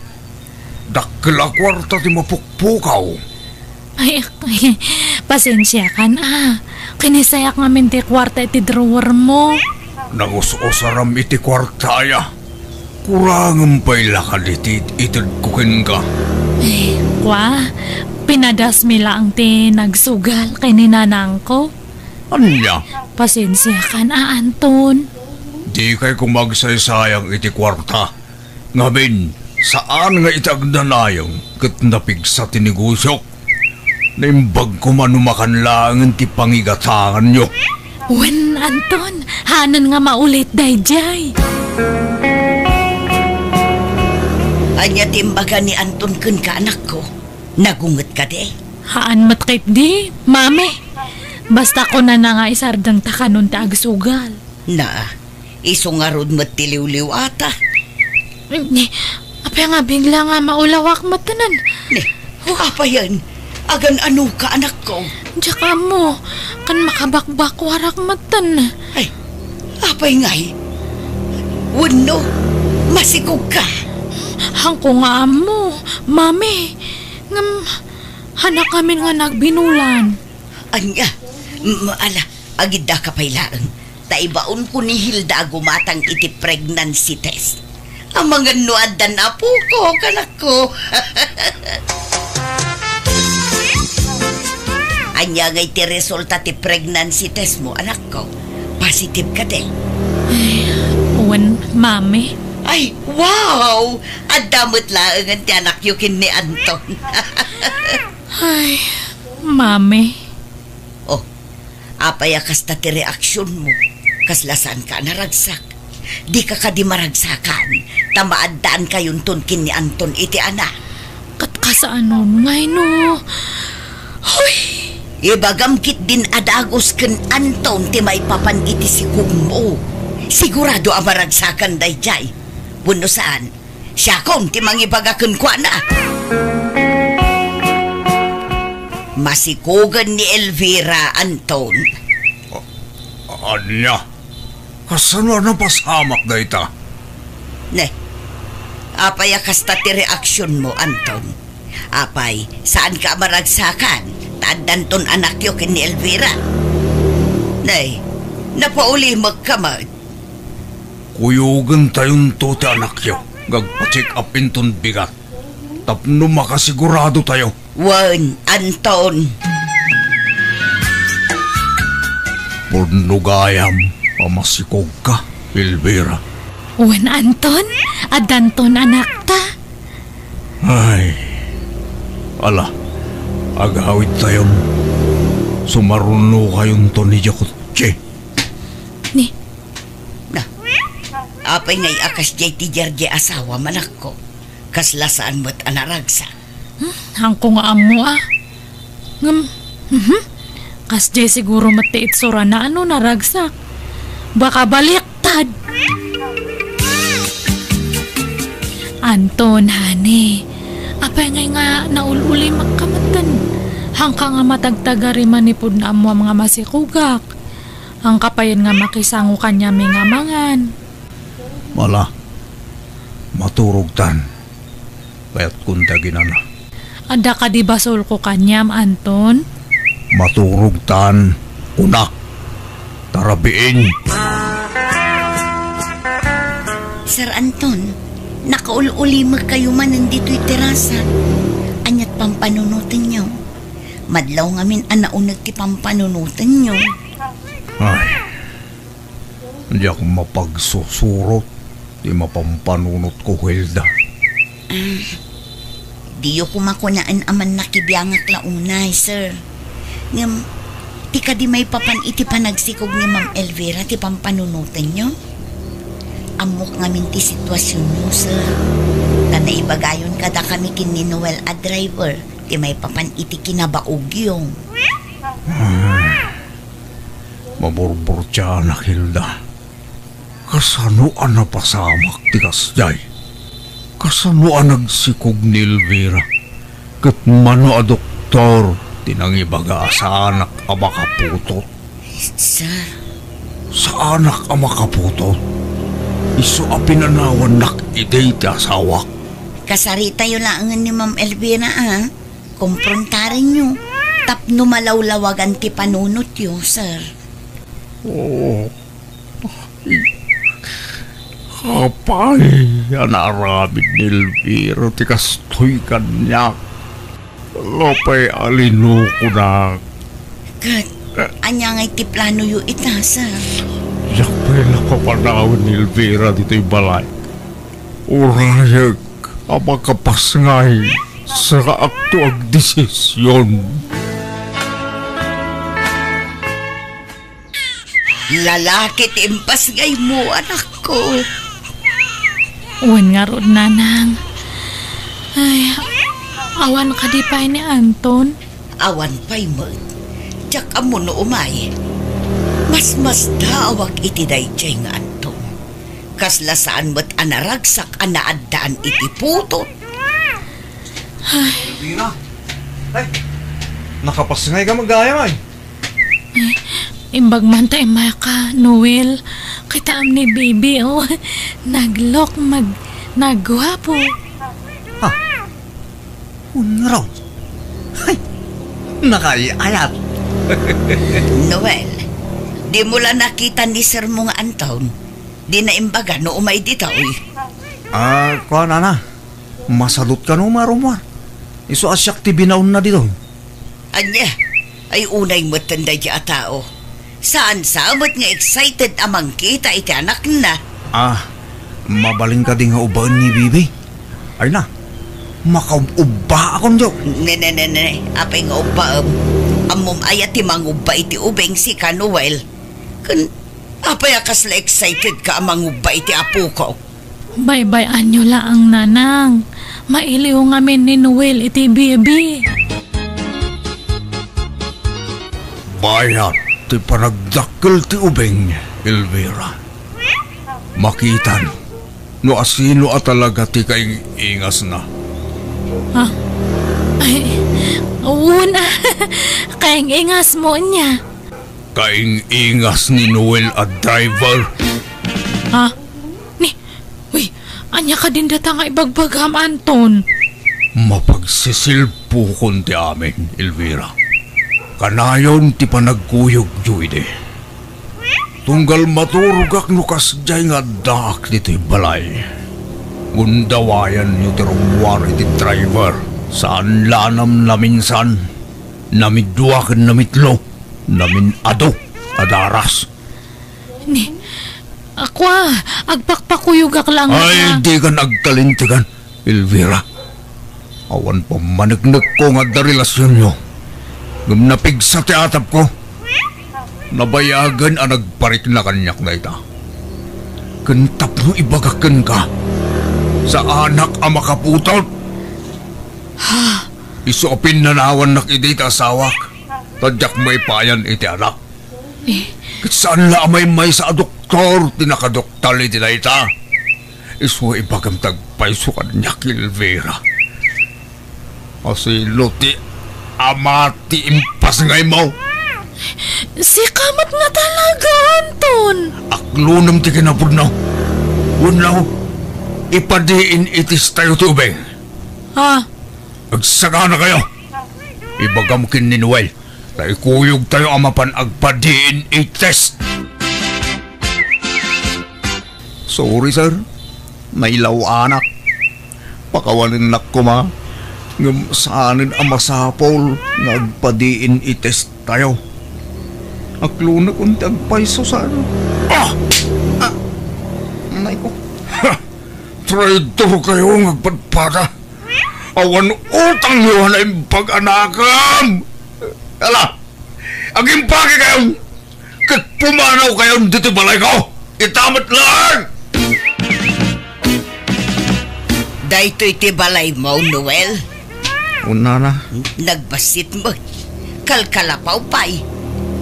Dakkel a kuarta ti mapukpukaw. Ay, pasensiakan, a. Kinisayak ngamin ti kuarta iti drawer mo. Nangus-usaram iti kuarta, aya. Kurangem pay la kadi ti itedko kenka. Ay, kwa, pinadasmi laeng ti nagsugal ken ni nanangko. Ania? Pasensiakan, a, Anton. Dikay koma agsaysayang iti kuarta. Ngamin, saan nga iti agnanayon ket napigsa ti negosiok. Naimbag koma no makan laengen ti pangigatanganyo. Wen, Anton, hanen nga maulit daydiay. Ania ti imbaga ni Anton kenka, anakko? Nagunget kadi? Haan met ketdi, Mami. Basta kunana nga isardeng ta kanon ti agsugal. Na, isu ngarud met ti liwliwata. Ni, apay nga bigla nga maulawak metten? Ni, apayen? Agan-anoka, anakko? Diak ammo, ken makabakbakuarak metten. Ay, apay ngay? Wenno, masikogka? Haanko nga ammo, Mami. Ngem, hanak amin nga nagbinulan. Ania? M-, ala, agiddaka pay laeng. Ta ibaonko ni Hilda a gumatang iti pregnancy test. Amangan no addan apoko, kanakko. Ania ngay ti resulta ti pregnancy test mo, anakko? Positive kadi? Ay, wen, Mami. Ay, wow! Adda met laengen ti anakyo ken ni Anton. Ay, Mami. Oh, apay a kasta ti reaksionmo? Kasla saanka a naragsak? Dika kadi maragsakan, ta maaddaankayon ton ken ni Anton iti anak. Ket kasaanon ngay no? Hoy! Ibagam ketdin a dagus ken Anton ti maipapan iti sikogmo. Sigurado a maragsakan daydiay. Wenno saan, siakon ti mangibaga kenkuana. Masikogen ni Elvira, Anton. A-, ania? Kasano a napasamak dayta? Ne, apay a kasta ti reaksionmo, Anton? Apay, saanka a maragsakan, ta addanton anakyo ken ni Elvira? Ne, napaulimekka met. Kuyogentayonto ti anakyo nga agpa-check up inton bigat tapno makasiguradotayo. Wen, Anton. Pudno gayam a masikogka, Elvira. Wen, Anton, addanton anakta. Ay, ala, agawidtayon. Sumarunokayonto ni Jacotche. Ni, Na, apay ngay a kasdiay ti diardiay asawa, manakko? Kasla saan met a naragsak. Hmm, haanko nga ammo, a. Ngem, mhm. Kasdiay siguro met ti itsurana no naragsak. Baka baliktad. Anton, honey, apay ngay nga naul-ulimekka metten? Haanka nga matagtagari manipud no ammoam nga masikogak. Haanka payen nga makisango kaniami nga mangan. Ala, maturogtan. Kayatkon ti aginana. Adda kadi basolko kaniam, Anton? Maturogtan, kunak. Tarabiin. Sir Anton, nakaul-ulimekkayo manen ditoy terasa. Aniat pampanunotenyo? Madlaw ngamin a nauneg ti pampanunotenyo. Ay, diak mapagsusurot ti mapampanunotko, Hilda. Ah, diyo koma kunaen a mannakibiangak la unay, sir. Ngem, Ti kadi maipapan iti panagsikog ni Ma'am Elvira ti pampanunotenyo? Ammok ngamin ti situasionyo, sir. Ta naibagayon kadakami ken ni Noel a driver ti maipapan iti kinabaogyo. Ay, maburburtianak, Hilda. Kasano a napasamak ti kasdiay? Kasano a nagsikog ni Elvira? Ket mano a doktor ti nangibaga a saanak a makaputot? Sir. Saanak a makaputot? Isu a pinanawannak idi ti asawak. Kasaritayo laengen ni Ma'am Elvira, a. Komprontarenyo tapno malawlawagan ti panunotyo, sir. Oo. Apay a naaramid ni Elvira ti kastoy kaniak? Apay a linukonak? Ket ania ngay ti planoyo ita, sir? Diak pay la papanawen ni Elvira ditoy balay. Urayek a makapasngay, sakaakto agdesision. Lalaki ti impasngaymo, anakko. Wen ngarud, nanang. Ay, awan kadi pay ni Anton? Awan pay met. Diak ammo no umay. Masmasdaawak iti daydiay nga Anton. Kasla saan met a naragsak a naaddaan iti putot. Ay. Elvira. Ay, nakapasngay ka, maggayam ay. Imbag man ta immayka, Noel. Kitaem ni Bibi, oh. Naglook, mag-, nagguapo. Ha? Unrong. Hay, nakaay-ayat. Noel, dimo la nakita ni sir mo nga Anton? Dina imbaga no umay ditoy. Ah, kuan, nana. Masadut kano, marumwa. Isu a siak ti binaonna ditoy. Ania? Ay, unay metten daydi a tao. Saan sa met nga excited a mangkita iti anakna. Ah, mabalin kadi nga ubbaen ni Bibi? Ay na, makaub-ubbaakon, Diyo. Ne, ne, ne, ne. Apay nga ubbaem? Ammom aya ti mangubba iti ubing, sika, Noel? Ken apay a kasla excited ka a mangubba iti apoko? Baybay-anyo laeng, nanang. Mailiw ngamin ni Noel iti Bibi. Bayat ti panagdakkel ti ubing, Elvira. Makitan no asino a talaga ti kaing-ingasna. Ha? Ay, wen a. Kaing-ingasmo ania? Kaing-ingas ni Noel a driver. Ha? Ni, uy, ania kadin data nga ibagbagam, Anton? Mapagsisilpukon ti amin, Elvira. Kanayon ti panagkuyogyo idi. Tunggal maturogak no kasdiay nga addaak ditoy balay. Gundawayanyo ti rummuar iti driver. Saan la a namnaminsan, namidua ken namitlo, namin-adu a daras. Ni, akua, agpakpakuyogak laeng. Ay, dika agkalintegan, Elvira. Awan pammaneknekko nga adda relasionyo. Ngem napigsa ti atapko. Nabayagen a nagparikna kaniak dayta. Ken tapno ibagak kenka, saanak a makaputot. Ha? Isu a pinnanawannak idi ti asawak, ta diak maipayan iti anak. Eh? Ket saan la a maymaysa a doktor ti nakaduktal iti dayta. Isu a ibagam ti agpayso kaniak, Elvira. Asino ti ama ti impasngaymo? Sika met nga talaga, Anton. Aklonem ti kinapudno. Wenno, ipa-D N A testayo ti ubing. Ha? Agsaganakayo. Ibagam ken ni Noel. Ta ikuyogtayo a mapan agpa-D N A test. Sorry, sir. Nailaw-anak. Pakawanennak koma. Ngem saanen a masapul nga agpa-D N A test tayo. Aklonekon ti agpayso, sir. Ah! Ah! Nay ko. Ha! Traidor kayo nga agpadpada. Awan utangyo a naimbag a nakam! Ala! Agimpake kayon! Ket pumanaw kayon ditoy balayko! Ita met laeng! Daytoy ti balaymo, Noel? Wen, nana. Nagbassit met. Kalkalapaw pay.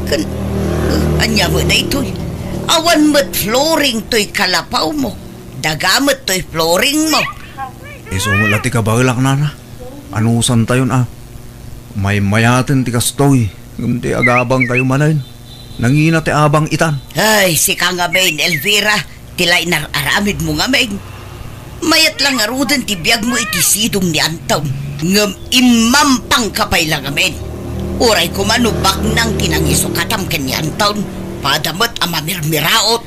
Ken, uh, ania met daytoy? Awan met flooring toy kalapawmo. Daga met toy flooringmo. Isu met la ti kabaelak, nana. Anusantayon a maymayaten ti kastoy, ngem ti agabangkayo manen, nangina ti abang itan. Ay, sika ngamin, Elvira, ti lainar-aramidmo ngamin. Mayat la ngaruden ti biagmo iti sidong ni Anton, ngem immampangka pay la ngamin. Uray koma no baknang ti nangisukatam ken ni Anton, pada met a mamirmiraot.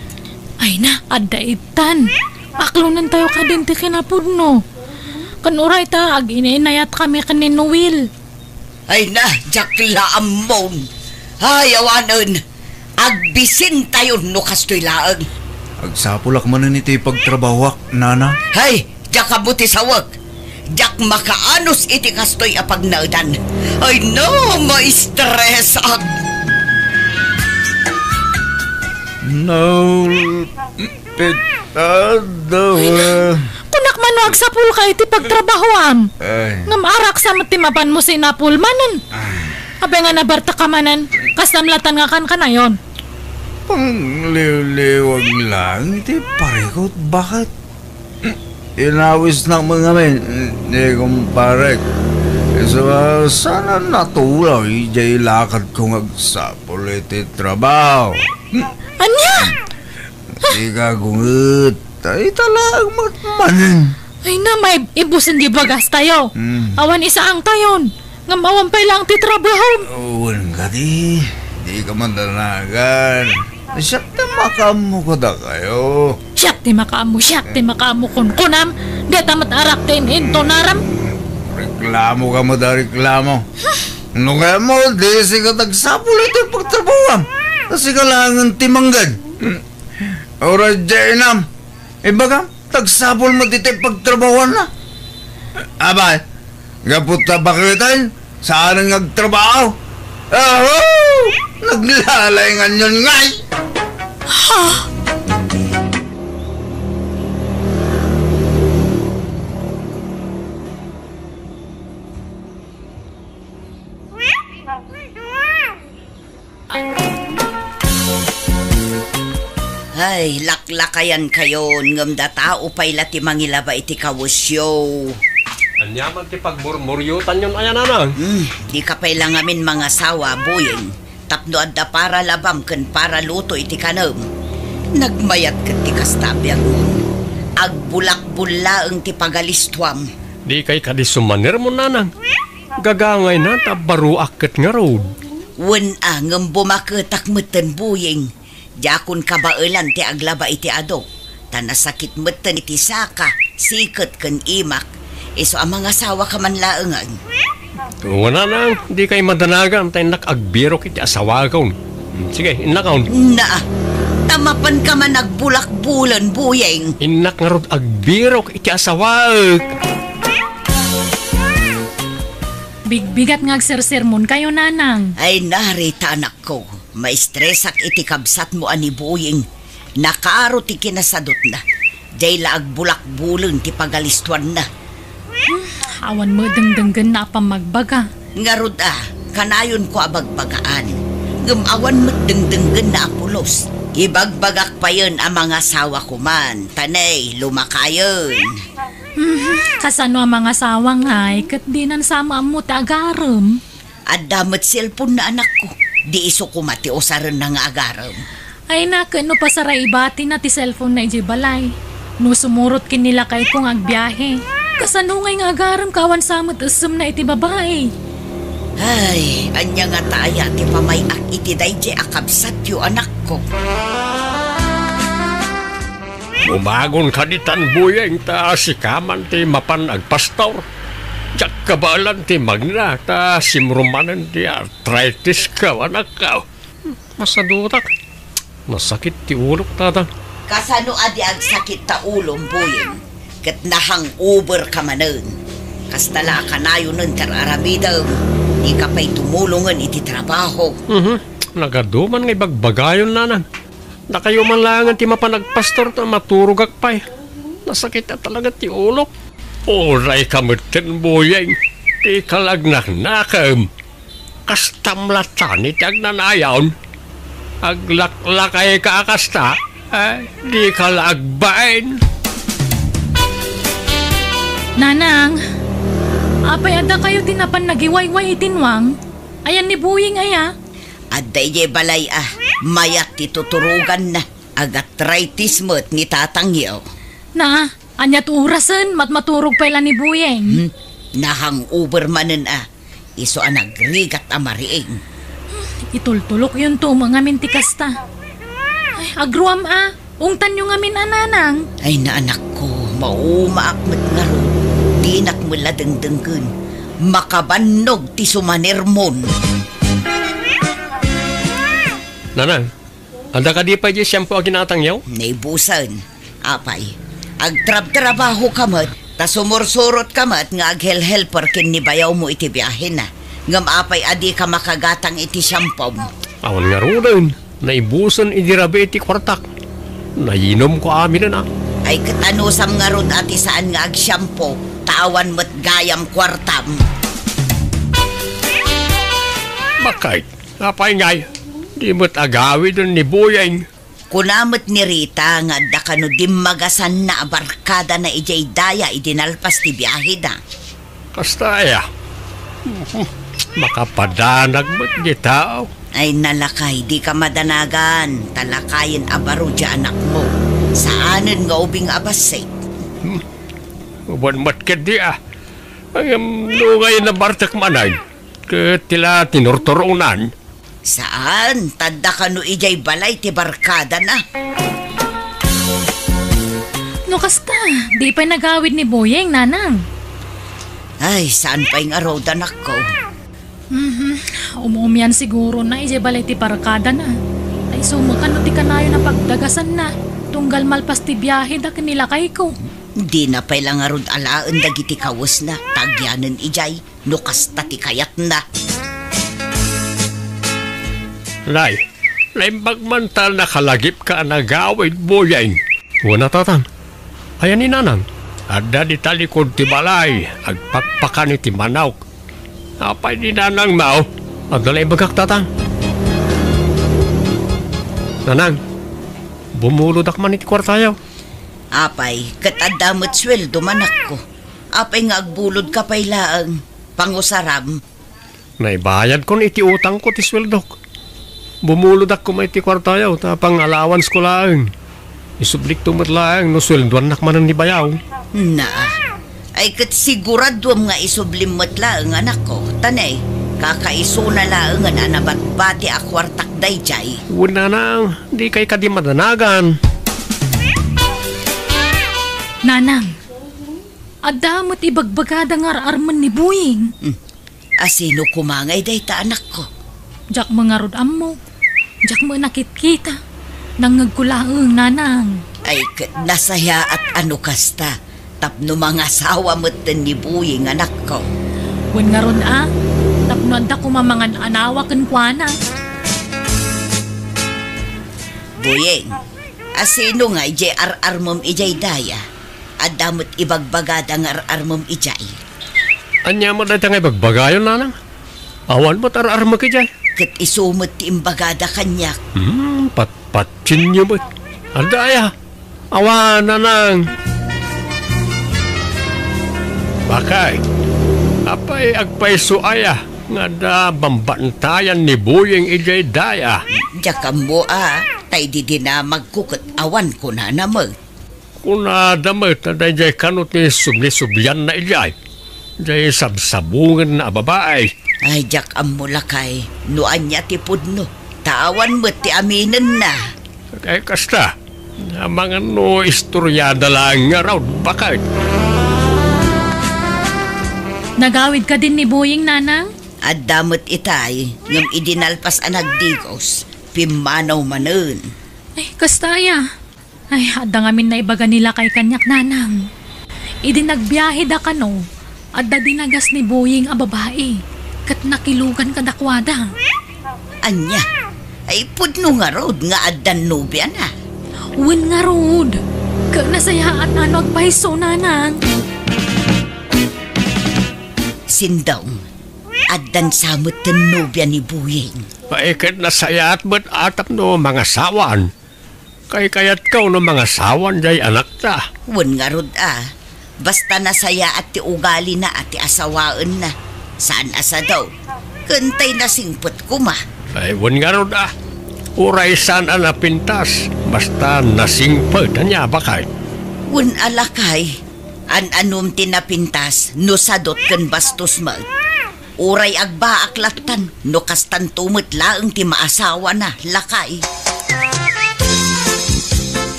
Ay na, adda ittan. Aklonentayo kadin ti kinapudno. Ken uray ta, aginainayatkami ken ni Noel. Ay na, diak la ammon. Ay, awanen. Agbisentayon no kastoy laeng. Agsapulak manen iti pagtrabahoak, nana. Hay, diak ammo ti sawek. Diak makaanus iti kastoy a pagnaedan. Ay na, maistresak. No, pitado. Kunak man no agsapulka iti pagtrabahoam. Ay. Ngem arak sa met ti mapanmo sinapul manen. Ay. Apay nga nabartek ka manen, kastam latan nga kankanayon. Pangliwliwag lang iti parikut, baket. Inawisnak met ngamin ni kumparek. Isu a saan a natulaw idiay lakadko nga agsapul iti trabaho. Ania? Dika gunget. Ay, talaang matmanen. Ay na, may ibusen di bagastayo. Hmm. Awan isaangtayon. Ngem awan pay laeng ti trabaho. Wen kadi, dika madanagan. Siak ti makaammo kadakayo. Siak ti makaammo, siak ti makaammo kunkunam. Dita met arak ti in-intunaram. Reklamo ka met a reklamo. No kayatmo, di sika ti agsapul iti pagtrabahoam. Ta sika laengen ti mangged. Uray diay inam. Ibagam, ta agsapul met iti pagtrabahoanna. Apay, gapu ta baketen, saanen nga agtrabaho. Aho! Naglalainganyon ngay! Ha? Ay, laklakayankayon, ngem datao pay la ti mangilaba iti kawesyo. Ania man ti pagmurmuriotanyon aya, nanang? Hmm, dika pay la ngamin mangasawa, Boyeng, tapno adda para labam ken para luto iti kanem. Nagmayat ket ti kasta a biagmon. Agbulakbul laeng ti pagalistuam. Dikay kadi sumanermon, nanang? Gagangayna ta baruak ket ngarud. Wen a, ngem bumaketak metten, Boyeng. Diakon kabaelan ti aglaba iti adok, ta nasakit metten iti saka, siket ken imak. Isu a mangasawaka man laengen. Wen a, nanang, dikay madanagan ta innak agbirok iti asawakon. Hmm, sige, innakon. Naa, ta mapanka man agbulakbulen, Boyeng. Innak ngarud agbirok iti asawaek. Bigbigat nga agsersermonkayo, nanang. Ay, narita, anakko. Maistresak iti kabsatmo a ni Boyeng. Nakaro ti kinasadutna. Diay la agbulakbulen ti pagalistuanna. Hmm, awan met dengdenggenna a pammagbaga. Ngarud a, kanayonko a bagbagaan. Ngem awan met dengdenggenna a pulos. Ibagbagak payen a mangasawako man, ta ne, lumakayen. Mhm, kasano a mangasawa ngay, ket dinan sa maammo ti agarem? Adda met cellphone-na, anakko. Di isu koma ti usarenna nga agarem. Ay, na, ket no pasaraibatina ti cellphone-na idiay balay. No sumurot ken ni lakayko nga agbiahe. Kasano ngay nga agarem ka awan sa met essemna iti babai? Ay, ania ngata aya ti pamay-ak iti daydiay a kabsatyo, anakko? Bumagon ka ditan, Boyeng, ta sika man ti mapan agpastor. Diak kabaelan ti magna, ta simro manen ti arthritis-ko, anakko. Masadutak. Nasakit ti ulok, tata. Kasano a di agsakit ta ulom, Boyeng? Ket na-hangover ka manen. Kasta la a kanayonen ti ar-aramidem. Dika pay tumulongen iti trabaho. Mhm. Nagadu man nga ibagbagayon, nanang. Dakayo man laengen ti mapan agpastor ta maturogak pay. Nasakit a talaga ti ulok. Uray ka metten, Boyeng. Dika la agnaknakem. Kastam latta ni ti agnanayon. Aglaklakayka a kasta, eh, dika la agbain. Nanang, apay adda kayo ti napan nagiwayway iti nuang? Ayan ni Boyeng aya? Adda idiay balay a, mayat ti tuturoganna. Agatritis met ni tatangyo. Na, ania't orasen, matmaturog pay la ni Boyeng? Hmm? Nahangover manen a. Isu a nagrigat a mariing. Itultulokyonto met ngamin ti kasta. Ay, agruam a. Ungtanyo ngamin a, nanang. Ay, naanakko, maumaak met ngarud. Dinak met la dengdenggen. Makabannog ti sumanirmon. Nanang, adda kadi pay diay shampoo a ginatangyo? Naibusen. Apay, agtrabtrabahoka met, ta sumursurotka met nga aghelhelper ken ni bayawmo iti biahena. Ngem apay a dika makagatang iti shampoo? Awan ngaruden, naibusen idi rabii ti kuartak. Nayinomko aminen a. Ay, ket anusam ngarud a ti saan nga agshampoo, ta awan met gayam kuartam? Bakit? Apay ngay, di met agawiden ni Boyeng? Kuna met ni Rita nga adda kano dimmagasanna a barkadana idiay daya idi nalpas ti biaheda. Kasta aya? Makapadanag met ti tao. Ay, nalakay, dika madanagan, ta lakayen a baro diay anakmo. Saanen nga ubing a bassit. Hmm. Wen met ketdi a. Ngem no ngay nabartek manen, ket ti la tinurturonan. Saan, ta adda kano idiay balay ti barkadana. No kasta, di pay nagawid ni Boyeng, nanang. Ay, saan pay ngarud, anakko? Mhm. Um-umian sigurona idiay balay ti barkadana. Ay, sumekano ti kanayon a pagdagasanna. Tunggal malpas ti biaheda ken ni lakayko. Dina pay la ngarud alaen dagiti kawesna, ta agyanen idiay. No kasta ti kayatna. Nay, naimbag man ta nakalagipka a nagawid, Boyeng. Wen a, tatang. Ayan ni nanang? Adda di talikod ti balay, agpakpakan iti manok. Apay ni nanang, mao? Adda la ibagak, tatang. Nanang, bumulodak man iti kuartayo. Apay, ket adda met sueldo, anakko. Apay nga agbulodka pay laeng? Pangusaram. Naibayadkon iti utangko ti sueldok. Bumulodak koma iti kuartayo ta pang-allowancesko laeng. Isublikto met laeng no sueldoannak manen ni bayaw. Na. Ay, ket siguraduem nga isublim met laeng, anakko. Ta ne, kakaisuna laengen a nabatbati a kuartak daydiay. Wen, nanang, dikay kadi madanagan. Nanang, adda met ibagbagada nga ar-armen ni Boyeng. Hmm. A sino koma ngay dayta, anakko? Diak met ngarud ammo. Diak met nakitkita. Nangngegko laeng, nanang. Ay, ket nasayaat a no kasta. Tapno mangasawa metten ni Boyeng, anakko. Wen ngarud a, tapno adda koma mangan-anawa kenkuana. Boyeng, a sino ngay diay ar-armem idiay daya? Adda met ibagbagada nga ar-armem idiay. Ania met dayta nga ibagbagayon, nanang? Awan met ar-armek idiay. Ket isu met ti imbagada kaniak. Hmm, patpatinyo met. Adda aya? Awan, nanang. Bakay, apay agpayso aya nga adda bambantayan ni Boyeng idiay daya? Diak ammo a, ta idi dinamagko ket awan kunana met. Kunada met a daydiay kano ti subli-sublianna idiay, diay sabsabungenna a babai. Ay, diak ammo, lakay, no ania ti pudno, ta awan met ti aminenna. Ay, kasta, amangan no istoriada laeng ngarud, bakay. Nagawid kadin ni Boyeng, nanang? Adda met itay, ngem idi nalpas a nagdigos, pimmanaw manen. Ay, kasta aya. Ay, adda ngamin naibaga ni lakay kaniak, nanang. Idi nagbiaheda kano, adda dinagas ni Boyeng a babai, ket nakilugan kadakuada. Ania? Ay, pudno ngarud nga addan nobiana. Wen ngarud. Ket nasayaat a no agpayso, nanang. Sindong, addan sa met ti nobia ni Buying. Ay, ket nasayaat met a tapno mangasawan. Kaykayatko no mangasawan jay anakta. Wen ngarud a, basta nasayaat ti ugalina a ti asawaenna. Saan a sado. Ket tay nasingpet koma. Ay, wen ngarud a. Uray saan a napintas, basta nasingpet, ania, baket? Wen a lakay, an-anom ti napintas no sadot ken bastos met. Uray agbaak lattan, no kastanto met laeng ti maasawana, lakay.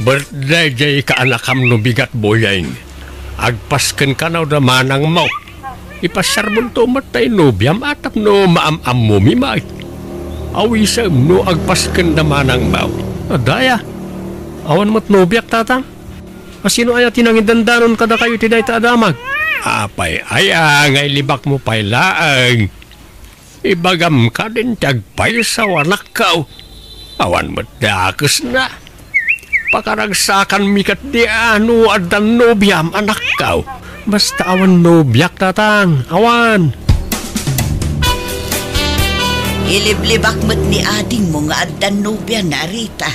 Birthday jay kaanakam no bigat, Buying. Agpasken kano da manangmo. Ipasiarbonto met tay nobiam a tapno maam-ammomi met. Awisem no agpasken da manangmo. Adda aya. Awan met nobiak, tatang. Asino aya ti nangidandanon kadakayo iti dayta a damag? Apay aya nga ilibakmo pay laeng? Ibagam kadin ti agpayso, anakko. Awan met dakesna. Pakaragsakanmi ketdi a no addan nobiam, anakko. Basta awan nobiak, tatang. Awan. Iliblibak met ni adingmo nga addan nobiana, Rita.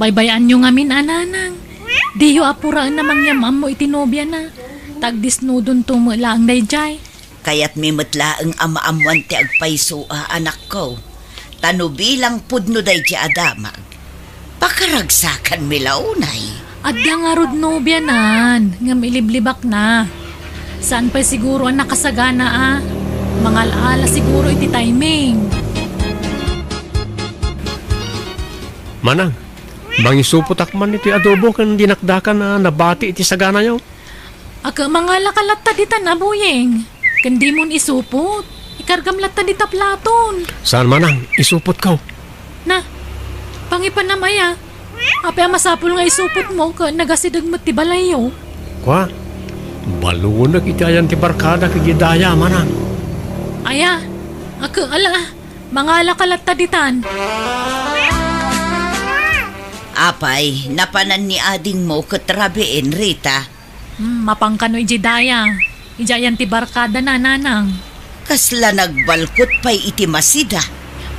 Baybay-anyo ngamin a, nanang. Diyo apuraen a mangyam-ammo iti nobiana. Ta agdisnudonto met laeng daydiay. Kayatmi met laeng a maammoan ti agpayso a, anakko. Ta no bilang pudno daydiay a damag, pakaragsakanmi la unay. Adda ngarud nobianan, ngem iliblibakna. Saan pay siguro a nakasagana a. Mangal-ala siguro iti timing. Manang, mangisupotak man iti adobo ken dinakdakan a nabati iti saganayo. Aga, mangalaka latta ditan a, Buying. Ken dimon isupot. Ikargam latta dita platon. Saan, manang, isupotko. Na, pangipanam aya. Apay a masapul nga isupotmo ket nagasideg met ti balayyo? Kua, balunek iti ayan ti barkada ket daya, manang. Aya, aga, ala, mangalaka latta ditan. Apay, napanan ni adingmo ket rabiin, Rita? Hmm, mapan kano idiay daya. Idiay ayan ti barkadana, nanang. Kasla nagbalkot pay iti masida.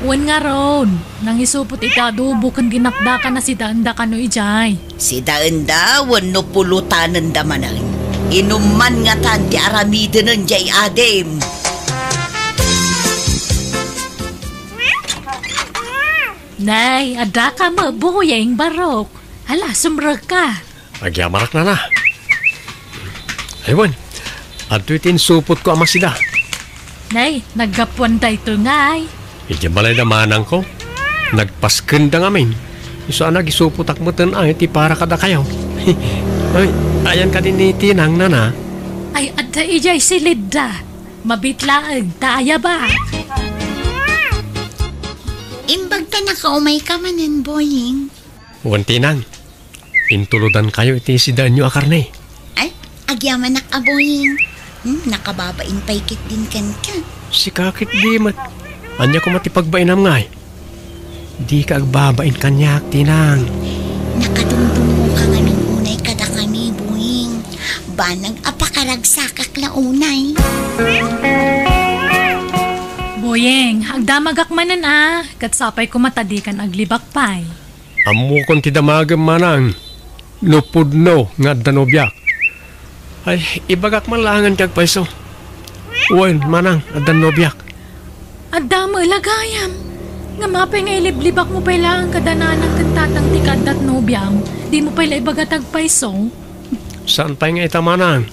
Wen ngarud, nangisupot iti adobo ken dinakdakan a sidaenda kano idiay. Sidaenda wenno pulotanenda manen. Inumman ngatan ti aramidenen diay adim. Nay, adda ka met, Buying, barok. Hala, sumrekka. Agyamanak, nana. Ay, wen, adtoy ti insupotko a masida. Nay, naggapuan daytoy ngay. Idiay balayda manangko. Nagpaskenda ngamin. Isu a nagisupotak metten ay ti para kadakayo. Ay, ayan kadi ni Tinang, nana. Ay, adda idiay silidda. Mabitlaeng ta ayaba. Imbag ta nakaumayka manen, Buying. Wen, Tinang, intulodankayo iti sidaenyo a karne. Ay, agyamanak a, Buying. Hmm, nakababain pay ketdin kenka. Sika ketdi met. Ania koma ti pagbainam ngay? Dika agbabain kaniak, Tinang. Nakadumdumoka ngamin unay kadakami, Buying. Banag a pakaragsakak la unay. Buying, agdamagak manen a, ket sapay koma ta dikan aglibak pay. Ammokon ti damagem, manang, no pudno nga adda nobiak. Ay, ibagak man laengen ti agpayso. Wen, manang, addan nobiak. Adda met la gayam. Ngem apay nga iliblibakmo pay laeng kada nanang ken tatang ti kaaddat nobiam? Dimo pay la ibaga ti agpayso? Saan pay nga ita, manang?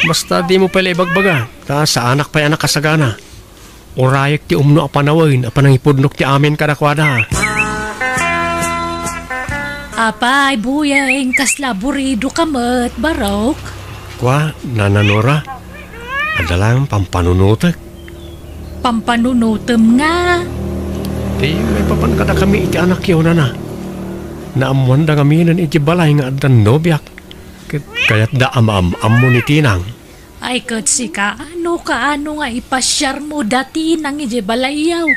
Basta dimo pay la ibagbaga, ta saanak pay a nakasagana. Urayek ti umno a panawen a panangipudnok ti amin kadakuada. Apay, Buying, kasla aburidoka met, barok? Kua, Nana Nora, adda laeng pampanunotek. Pampanunotem nga? Ti maipapan kadakami iti anakyo, nana. Naammoanda ngaminen iti balay nga addan nobiak, ket kayatda a maam-ammo ni Tinang. Ay, ket sika, no kaano nga ipasiarmo da Tinang idiay balayyo?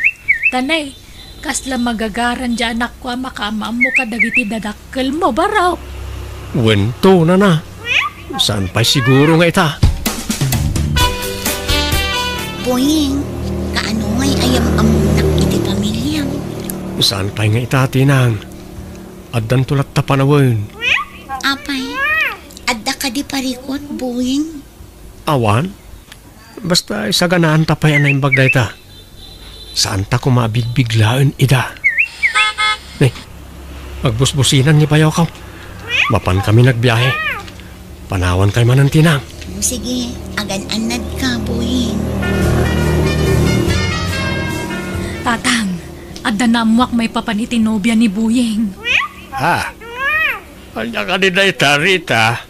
Tanay, Kasla magagaran diay anakko a makaam-ammo kadagiti dadakkelmo, barok. Wen to, nana. Saan pay siguro nga ita? Boying, kaano ngay a yam-ammonak iti pamiliam? Saan pay nga ita, Tinang? Addanto latta panawen. Apay, adda kadi parikut, Boying? Awan. Basta isaganaanta pay a naimbag dayta. Saanta koma a bigbiglaen ida. Ne, agbusbusinan ni bayokaw. Mapan kami nagbiahe. Panawan kay manen, Tinang. Sige, agan-annad ka, Boying. Tatang, adda naammoak maipapan iti nobia ni Boying. Ha? Ania kadi dayta, Rita?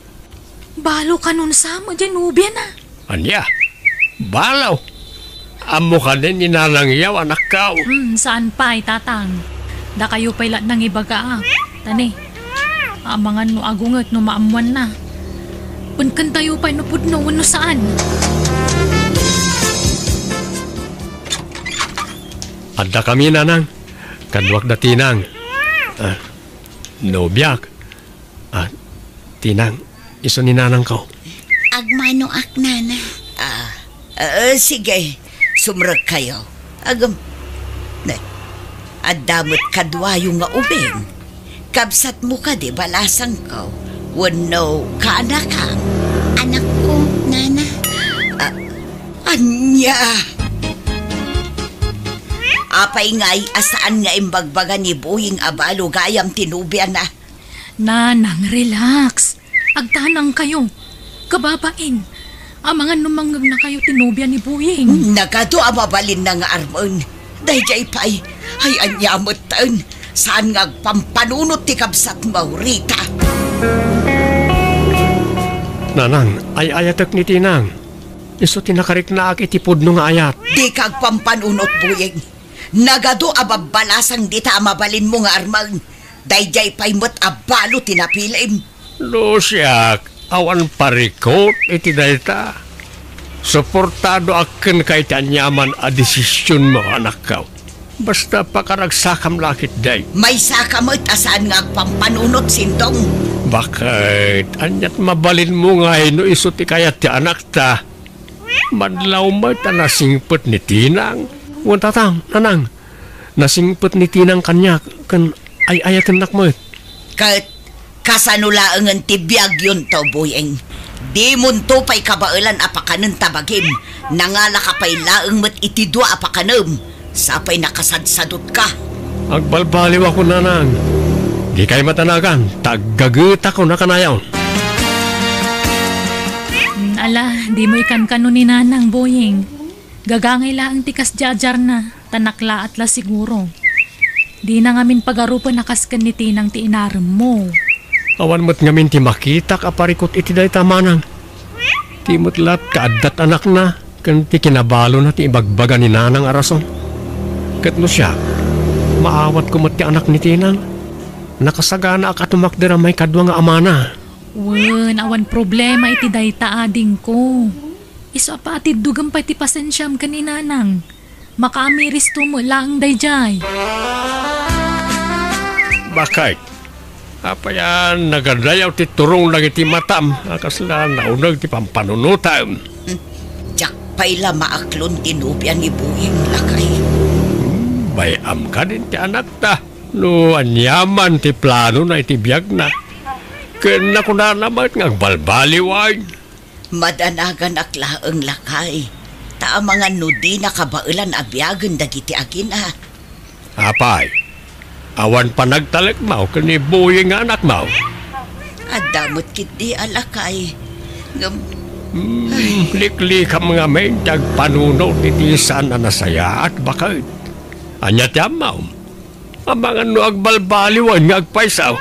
Balo kanon sa met diay nobiana. Ania? Balo? Ammo kadi ni Nanang Yaw, anakko? Hmm, saan pay, Tatang. Dakayo pay la nangibaga, a. Tani, amangan no agunget no maammoanna. Penkentayo pay no pudno wenno saan. Adda kami, Nanang. Kaduak da Tinang. Ah, nobiak. Ah, Tinang, isu ni Nanangko. Agmanoak, Nana. Ah, eh, sige. Sumrekkayo. Agam, ne, adda met kaduayo nga ubing. Kabsatmo kadi balasangko wenno kaanakam? Anakko, Nana. Ah, ania? Apay ngay a saan nga imbagbaga ni Boying a balo gayam ti nobiana? Nanang, relax. Agtanangkayo. Kababain. Amangan no mangngegnakayo ti nobia ni Boying. Nagadu a mabalinna nga armen. Daydiay pay, ay ania metten. Saan nga agpampanunot ti kabsatmo, Rita? Nanang, ay-ayatek ni Tinang. Isu ti nakariknaak iti pudno nga ayat. Dika agpampanunot, Boying. Nagadu a babbalasang dita a mabalinmo nga armen. Daydiay pay met a balo ti napilim. No siak, awan parikut iti dayta. Suportadoak kenka iti aniaman a desisionmo, anakko. Basta pakaragsakam la ketdi. Maysaka met a saan nga agpampanunot, Sindong. Baket, aniat mabalinmo ngay no isu ti kayat ti anakta? Madlaw met a nasingpet ni Tinang. Wen, Tatang, Nanang, nasingpet ni Tinang kaniak ken ay-ayatennak met. Ket kasano laengen ti biagyonto, Boying? Dimonto pay kabaelan a pakanen ta bagim. Nangalaka pay laeng met iti dua a pakanem. Sapay nakasadsadutka. Agbalbaliwakon, Nanang. Dikay matanagan, ta aggagetako nakanayon. Mm, ala, dimo ikankano ni Nanang, Boying. Gagangay laeng ti kasdiadiarna, ta naklaat la siguro. Dina ngamin pagarupen a kas ken ni Tinang ti inaremmo. Awan met ngamin ti makitak a parikut iti dayta, Manang. Ti met latta addat anakna ken ti kinabalona ti ibagbaga ni Nanang a rason. Ket no siak, maawatko met ti anak ni Tinang. Nakasaganaak a tumakder a maikadua nga amana. Wen, awan problema iti dayta, adingko. Isu a paatiddogem pay ti pasensiam ken ni Nanang. Makaamiristo met laeng daydiay. Baket, apay a nagadayaw ti turong dagiti matam a kasla nauneg ti pampanunotam? Hmm, diak pay la maaklon ti nobia ni Boying, lakay. Hmm, bay-am kadin ti anakta no aniaman ti planona iti biagna. Ken nakunana met nga agbalbaliwen. Madanaganak laeng, lakay, ta amangan no dina kabaelan a biagen dagiti agina. Apay, awan panagtalekmaw ken ni Boying nga anakmaw? Adda met ketdi a, lakay. Ngem, hmm, liklikam ngamin ti agpanunot iti saan a nasayaat, baket. Ania ti ammom? Amangan no agbalbaliwen nga agpayso.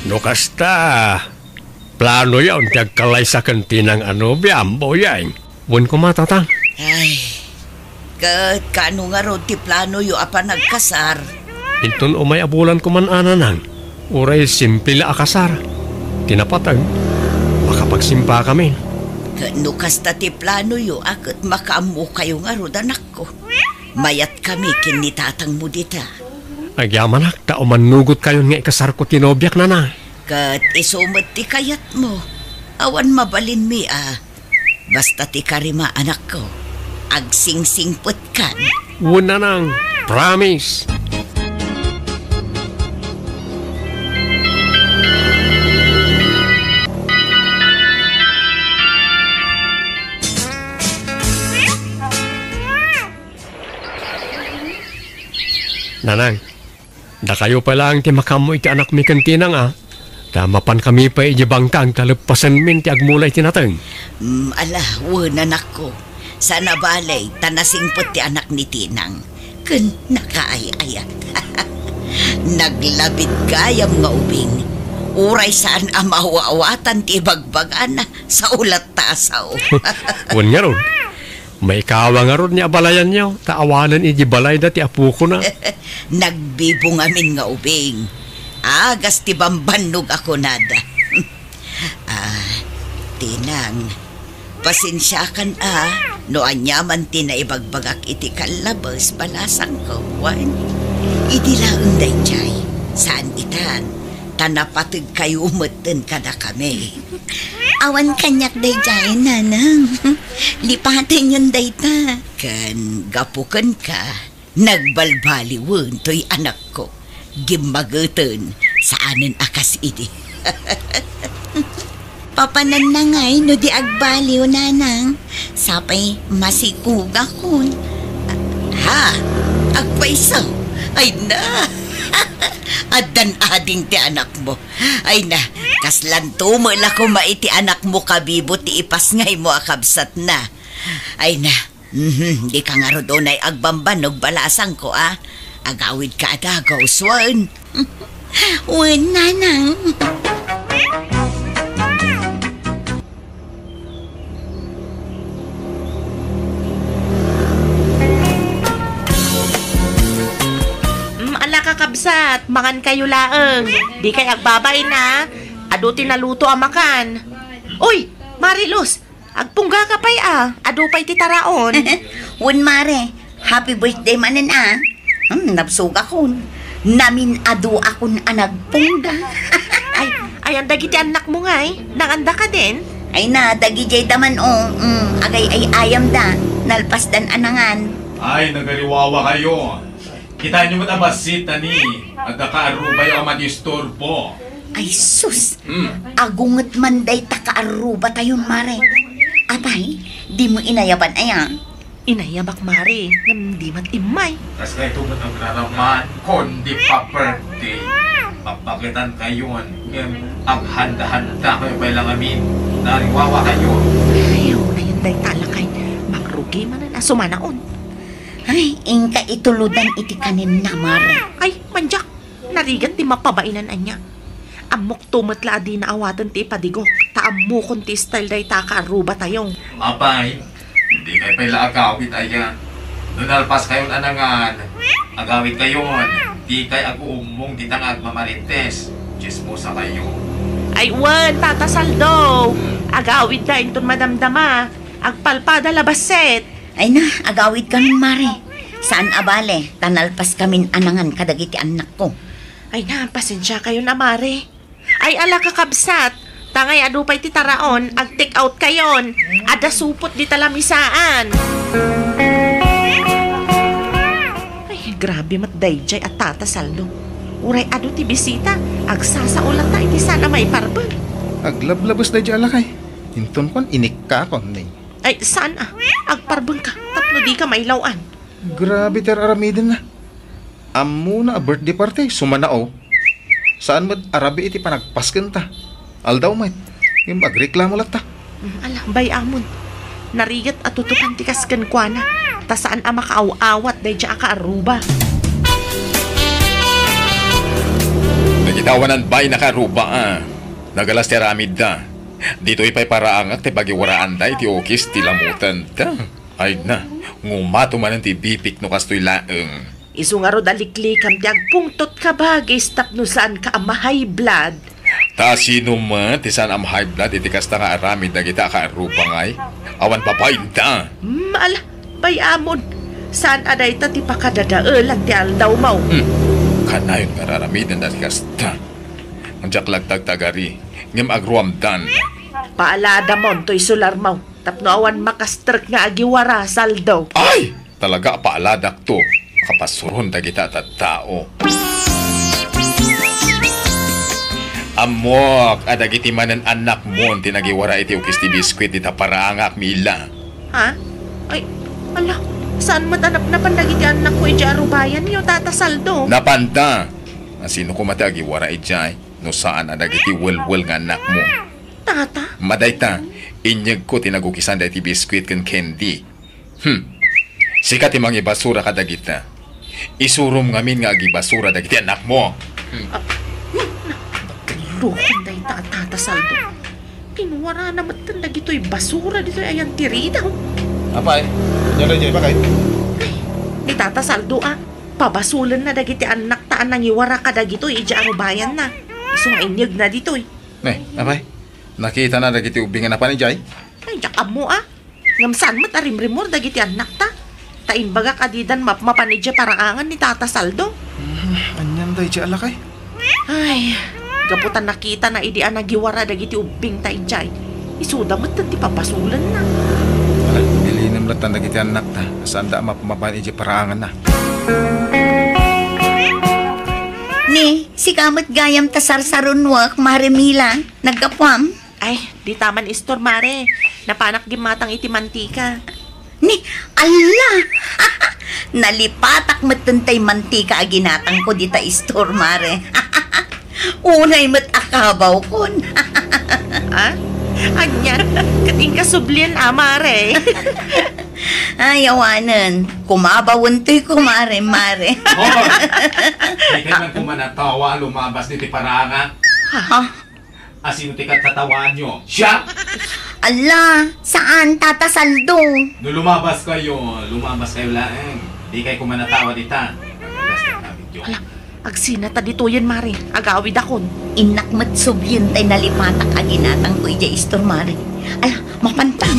No kasta, planoyon ti agkalaysa ken Tinang a nobiam, Boying? Wen koma, Tatang. Ay, ket kaano ngarud ti planoyo a panagkasar? Inton umay a bulan koman a, Nanang, uray simple la a kasar. Ti napateg, makapagsimpakamin. Ket no kasta ti planoyo a ket makaammokayo ngarud, anakko. Mayatkami ken ni tatangmo dita. Agyamanak ta umannugotkayon nga ikasarko ti nobiak, Nanang. Ket isu met ti kayatmo. Awan mabalinmi a. Basta ti karima, anakko, agsingsingpetkan. Wen, Nanang. Promise. Nanang, dakayo pay laeng ti makaammo iti anakmi ken Tinang a, ta mapankami pay idiay bangkag ta leppasenmin ti agmula iti nateng. Mm, ala, wen, anakko. Saan a bale, ta nasingpet ti anak ni Tinang. Ken nakaay-ayat. Naglabit gayam nga ubing. Uray saan a maaw-awatan ti ibagbagana, sao latta a sao. Wen ngarud, maikawa ngarud ni abalayanyo, ta awanen idi balayda ti apokona. Nagbibungamin nga ubing. Agas ti bambannog a kunada. Ah, Tinang, pasensiakan a, no aniaman ti naibagbagak iti kallabes, balasangko, wen? Idi laeng daydiay, saan itan, ta napategkayo metten kadakami. Awan kaniak daydiay, Nanang. Lipatenyon dayta. Ken gapu kenka, nagbalbaliwen toy anakko. Gimmageten, saanen a kas idi. Papananna ngay no di agbaliw, Nanang. Sapay masikugakon. Ha? Agpayso? Ay na! Addan ading ti anakmo. Ay na, kaslanto met la koma iti anakmo kabibo ti ipasngaymo a kabsatna. Ay na, mhm, dika ngarud unay agbambannog, balasangko a. Agawidka a dagus, wen? Wen, Nanang. Mm, ala, kakabsat, mangankayo laeng. Dikay agbabain a. Adu ti naluto a makan. Uy, Mariluz, agpunggaka pay a. Adu pay ti taraon. Wen, Mare, happy birthday manen a. Hmm, nabsogakon. Namin-aduakon a nagpungga. Ay, ayan dagiti annakmo ngay? Nangandaka den? Ay na, dagidiay da man, o. Hmm, agay-ay-ayamda. Nalpasdan a nangan. Ay, nagariwawakayo. Kitaenyo met a bassit, ani. Adda kaarrubayo a madisturbo. Ay, sus! Hmm. Agunget man dayta kaarrubatayon, Mare. Apay, dimo inayaban aya? Inayabak, Mare, ngem di met immay. Kas kayto met agraraman, kon di pa birthday, papaketankayon, ngem aghanda-handakayo pay la ngamin. Nariwawakayo. Ay, unayon dayta, lakay. Mangrugi manen a sumanaon. Ay, inka itulodan iti kanenna, Mare. Ay, mandiak. Narigat ti mapabainan ania. Ammokto met la a dina awaten ti ipadigok, ta ammokon ti style dayta a kaarrubatayo. Apay, dikay pay la agawid aya. No nalpaskayon a nangan, agawidkayon. Dikay aguummong dita nga agmamarites. Tsismosakayo. Ay wen, Tata Saldo. Agawidda inton madamdama. Agpalpada la bassit. Ay na, agawidkamin, Mare. Saan a bale, ta nalpaskamin a nangan kadagiti annakko. Ay na, pasensiakayon a, Mare. Ay, ala, kakabsat, ta ngay adu pay ti taraon, ag-take outkayon. Adda supot dita lamisaan. Ay, grabe met daydiay a Tata Saldo. Uray adu ti bisita, agsasao latta iti saan a maiparbeng. Aglablabes daydiay a lakay. Inton kuan, inikkakon ni. Ay, saan a? Agparbengka tapno dika mailaw-an. Grabe ti ar-aramidenna. Ammona a birthday party, sumanao. Saan met a rabii ti panagpaskenta. Aldaw met. Ngem agreklamo latta. Mm, ala, bay-amon. Narigat a tutupan ti kas kenkuana. Ta saan a makaaw-awat daydiay a kaarruba. Nagidawanan bay na kaarruba a. Nagalas ti aramidda. Ditoy pay paraangak ti pagiwaraanda iti ukis ti lamutenda. Ay na, ngumato manen ti bibik no kastoy laeng. Isu ngarud a liklikam ti agpungtot, kabagis, tapno saanka a ma-high blood. Ta sino met ti saan a ma-high blood iti kasta nga aramid dagita a kaarruba ngay? Awan babainda. Hmm, ala, bay-amon. Saan a dayta ti pakadadaelan ti aldawmo? Hmm. Kanayon nga ar-aramiden dati kasta. Diak lagtagtagari, ngem agruamdan. Paaladamon toy solarmo tapno awan makastrek nga agiwara, Saldo. Ay! Talaga a paaladakto. Kapasuron dagita a tattao. Ammok a dagiti manen-annakmon ti nagiwara iti ukis ti biskuit dita paraangak, Mila. Ha? Ay, ala, saan met a napnapan dagiti annakko idiay arubayanyo, Tata Saldo? Napanda. Asino koma ti agiwara idiay no saan a dagiti welwel nga annakmo? Tata? Madayta, inyegko ti nagukisan daytoy biskuit ken candy. Hmm. Sika ti mangibasura kadagita. Isurom ngamin nga agibasura dagiti annakmo. Hmm. Lukon dayta a Tata Saldo. Kinwarana metten dagitoy basura ditoy ayanti ridaw. Apay, ania daydiay, bakay? Ay, ni Tata Saldo a, pabasolenna dagiti annakta a nangiwara kadagitoy idiay arubayanna. Isu nga inyegna ditoy. Ne, apay, nakitana dagiti ubbing a napan idiay? Ay, diak ammo a. Ngem saan met a rimrimor dagiti annakta. Ta imbagak a didan mapmapan idiay paraangan ni Tata Saldo. Hmm, anian daydiay a lakay? Ay, gapu ta nakitana idi a nagiwara dagiti ubbingta idiay, isuda met ti pabasolenna. Ala, bilinem latta dagiti annakta. Saanda a mapmapan idiay paraanganna. Ni, sika met gayam ta sarsarunoek, Mare Mila. Naggapuam? Ay, dita man istor, Mare. Napanak gimmatang iti mantika. Ni, ala! Nalipatak metten tay mantika a ginatangko dita istor, Mare. Unay met a kabawkon. Ah? Anian? Ket inka sublien a, Mare. Ay, awanen. Kumabawen toy, kumare, Mare. Hoy! Dikay man koma natawa a lumabas ditoy paraangan. Ha? Asino ti katatawaanyo? Siak? Ala, saan, Tata Saldo. No lumabas kayo, lumabas kayo laeng. Dikay koma natawa dita. Nagalas na namin yun. Ala, agsina ta ditoyen, Mare. Agawidakon. Innak met sublien tay nalipatak a ginatangko idiay istor, Mare. Ala, mapantan.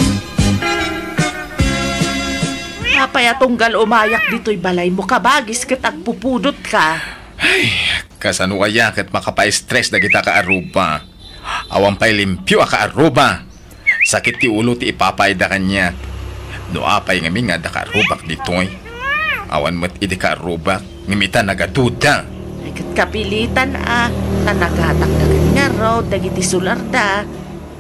Apay a tunggal umayak ditoy balaymo, kabagis, ket agpupudotka? Ay, kasano aya ket makapaestres dagita kaarruba? Awan pay limpio a kaarruba. Sakit ti ulo ti ipapaayda kaniak. No apay ngamin nga adda kaarrubak ditoy? Awan met idi kaarrubak, ngem ita nagaduda. Ay, ket kapilitan a, ta nagatakda ket ngarud dagiti sularda.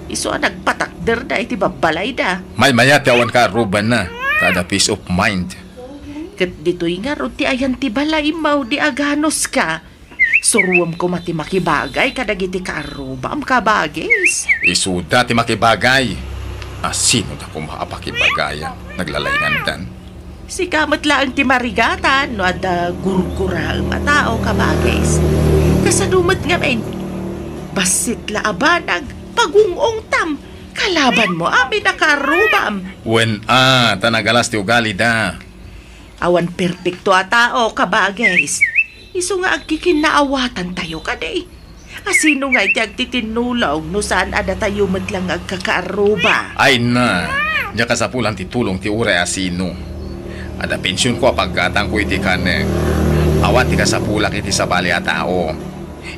Isu a nagpatakderda iti babbalayda. Maymayat ti awan kaarrubanna, ta adda peace of mind. Ket ditoy ngarud ti ayan ti balaymo idi aganuska. Suroem koma ti makibagay kadagiti kaarrubam, kabagis. Isuda ti makibagay. Asinoda koma a pakibagayan? Naglalaingandan. Sika met laeng ti marigatan no adda gurguraem a tao, kabagis. Kasano met ngamin? Bassit la a banag, pagung-ungtam, kalabanmo amin a kaarrubam. Wen a, ta nagalas ti ugalida. Awan perpekto a tao, kabagis. Isu nga agkikinnaawatantayo kadi. Asino nga iti agtitinnulong no saan a datayo met lang nga agkakaarruba? Ay na, diak kasapulan ti tulong ti uray asino. Adda pensionko a paggatangko iti kanek. Awan ti kasapulak iti sabali a tao.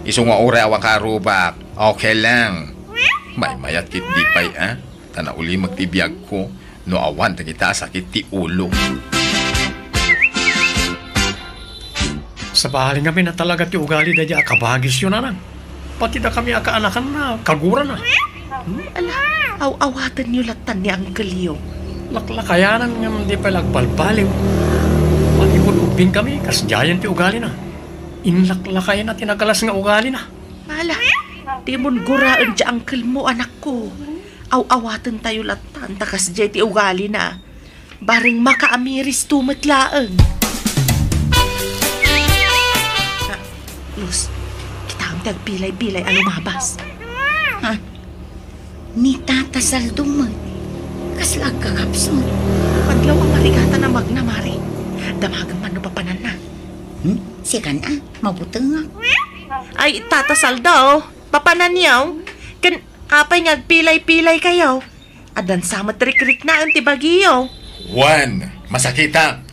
Isu nga uray awan kaarrubak, okay lang. Maymayat ket di pay, a? Ta naulimek ti biagko no awan dagita a sakit ti ulo. Sabali ngamin a talaga ti ugali daydiay a kabagisyo, nanang. Pati dakami a kaanakanna, kagurana. Hmm? Ala, aw-awatenyo lattan ni angkelyo. Laklakayanan ngem di pay la agbalbaliw. Pati kun ubbingkami, kasdiayen ti ugalina. Inlaklakayna ti nagalas nga ugalina. Ala, dimon guraen ti angkelmo, anakko. Aw-awatentayo lattan ta kasdiay ti ugalina. Bareng makaamiristo met laeng. Ah, Luz, kitaem ti agpilay-pilay a lumabas. Ha? Ni Tata Saldo met. Kasla agkakapsut? Madlaw a marigatan a magna, Mare. Damagem man no papananna. Hmm? Sikan a, mabutengak. Ay, Tata Saldo, papananyo? Ken apay nga agpilay-pilaykayo? Addan sa met rikriknaen ti bagiyo. Wen, masakitak.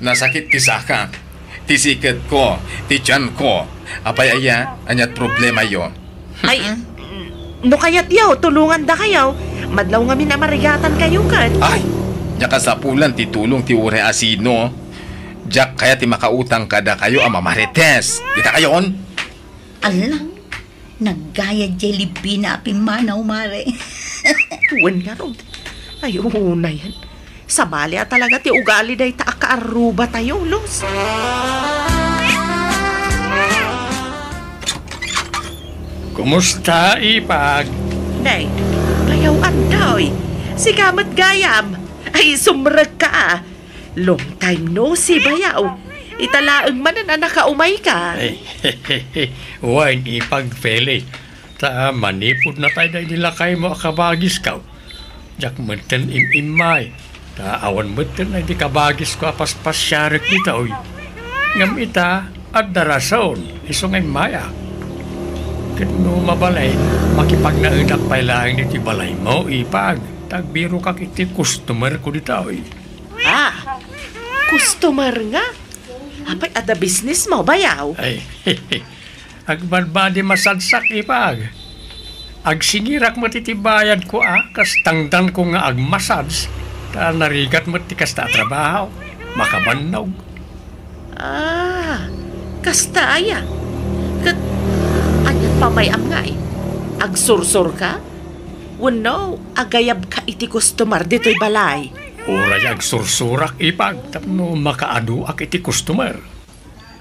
Nasakit ti sakak, ti siketko, ti tianko. Apay aya, ania't problemayo? Ay, no kayatyo, tulongandakayo. Madlaw ngamin a marigatankayo ket. Ay, diak kasapulan ti tulong ti uray a sino. Diak kayat ti makautang kadakayo a mamarites. Dita kayon? Ala, naggayad diay libbina a pimmanaw, Mare. Wen ngarud. Ay, unayen. Sabali a talaga ti ugali dayta a kaarrubatayo, Luz. Kumusta, Ipag? Nay, bayaw Andoy. Sika met gayam. Ay, sumrekka a. Long time no see, bayaw. Ita laeng manen a nakaumayka. Ay, wen, Ipag Feli. Ta manipud natay daydi lakaymo a kabagisko. Diak metten im-immay. Ta awan metten daydi kabagisko a paspasiarek ditoy. Ngem ita, adda rason, isu nga immayak. Ket no mabalin, makipagnaedak pay laeng ditoy balaymo, Ipag. Ta agbirokak iti customerko ditoy. Ah, customer nga? Apay, adda businessmo, bayaw? Ay, agbadbadi massage-ak, Ipag. Agsingirak met iti bayadko a kas tangdanko nga agmassage, ta narigat met ti kasta a trabaho. Makabannog. Ah, kasta aya. Ket ania't pamay-am ngay? Agsursurka? Wenno, agayabka iti customer ditoy balay? Uray agsursurak, Ipag, tapno makaaduak iti customer.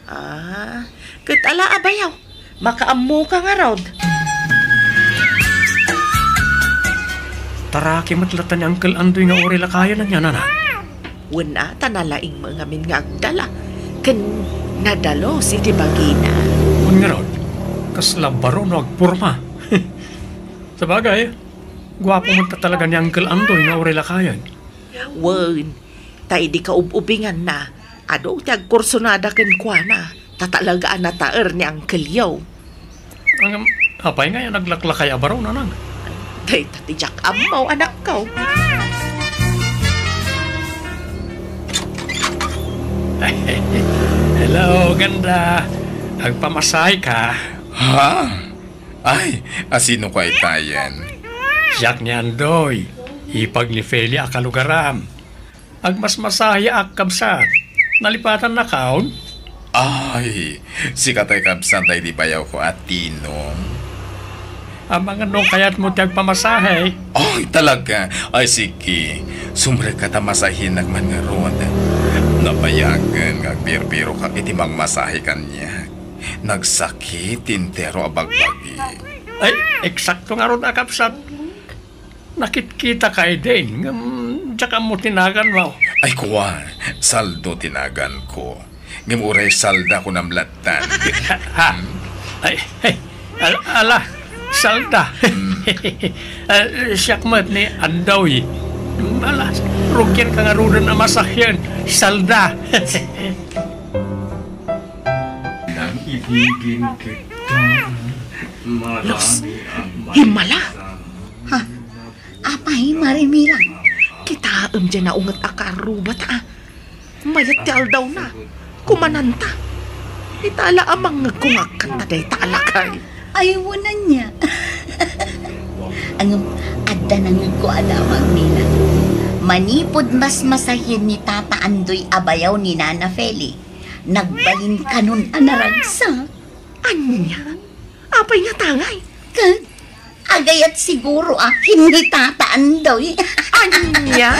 Ah, ket ala a bayaw, makaammoka ngarud. Taraki met latta ni Uncle Andoy nga uray lakayen ania, nana? Wen a, ta nalaing met ngamin nga agdala, ken nadalus iti bagina. Wen ngarud, kasla baro no agporma. Sabagay, guapo met talaga ni Uncle Andoy nga uray lakayen. Wen, ta idi kaub-ubinganna, adu ti agkursonada kenkuana, ta talaga a nataer ni Uncle Yo. Ngem, apay ngay a naglaklakay a baro, nanang? Dayta ti diak ammo, anakko. Hello, ganda. Agpamasahe ka? Ha? Ay, a sino ka itayen? Siak ni Andoy, ipag ni Feli a kalugaram. Agmasmasaheak, kabsat. Nalipatannakon? Ay, sika tay kabsat daydi bayawko a Tinong. Amangan no kayatmo ti agpamasahe? Ay, talaga? Ay, sige. Sumrekka ta masahenak man ngarud. Nabayagen nga agbirbirokak iti mangmasahe kaniak. Nagsakit ti entero a bagbagi. Ay, eksakto ngarud a kabsat. Nakitkitaka idin, ngem diak ammo ti naganmo. Ay, kua, Saldo ti naganko. Ngem uray Salda kunam lattan. Ha? Ay, ay, al-, ala, Salda. Hmm. Ah, siak met ni Andoy. Ala, rugianka ngaruden a masahen, Salda. Nang ibigin kita, Los, marami ang himala. Ha? Apay, Mare Mila? Kitaem diay naunget a karrubat, a. Mayat ti aldawna. Kumananta. Ita la a mangngegko nga agkanta dayta a lakay. Ay, wen ania. Ngem, adda nangngegko a damag, Mila. Manipud masmasahen ni Tata Andoy a bayaw ni Nana Feli, nagbalinkanon a naragsak. Ania? Apay nga tangay? Ket agayat siguro a ken ni Tata Andoy. Ania?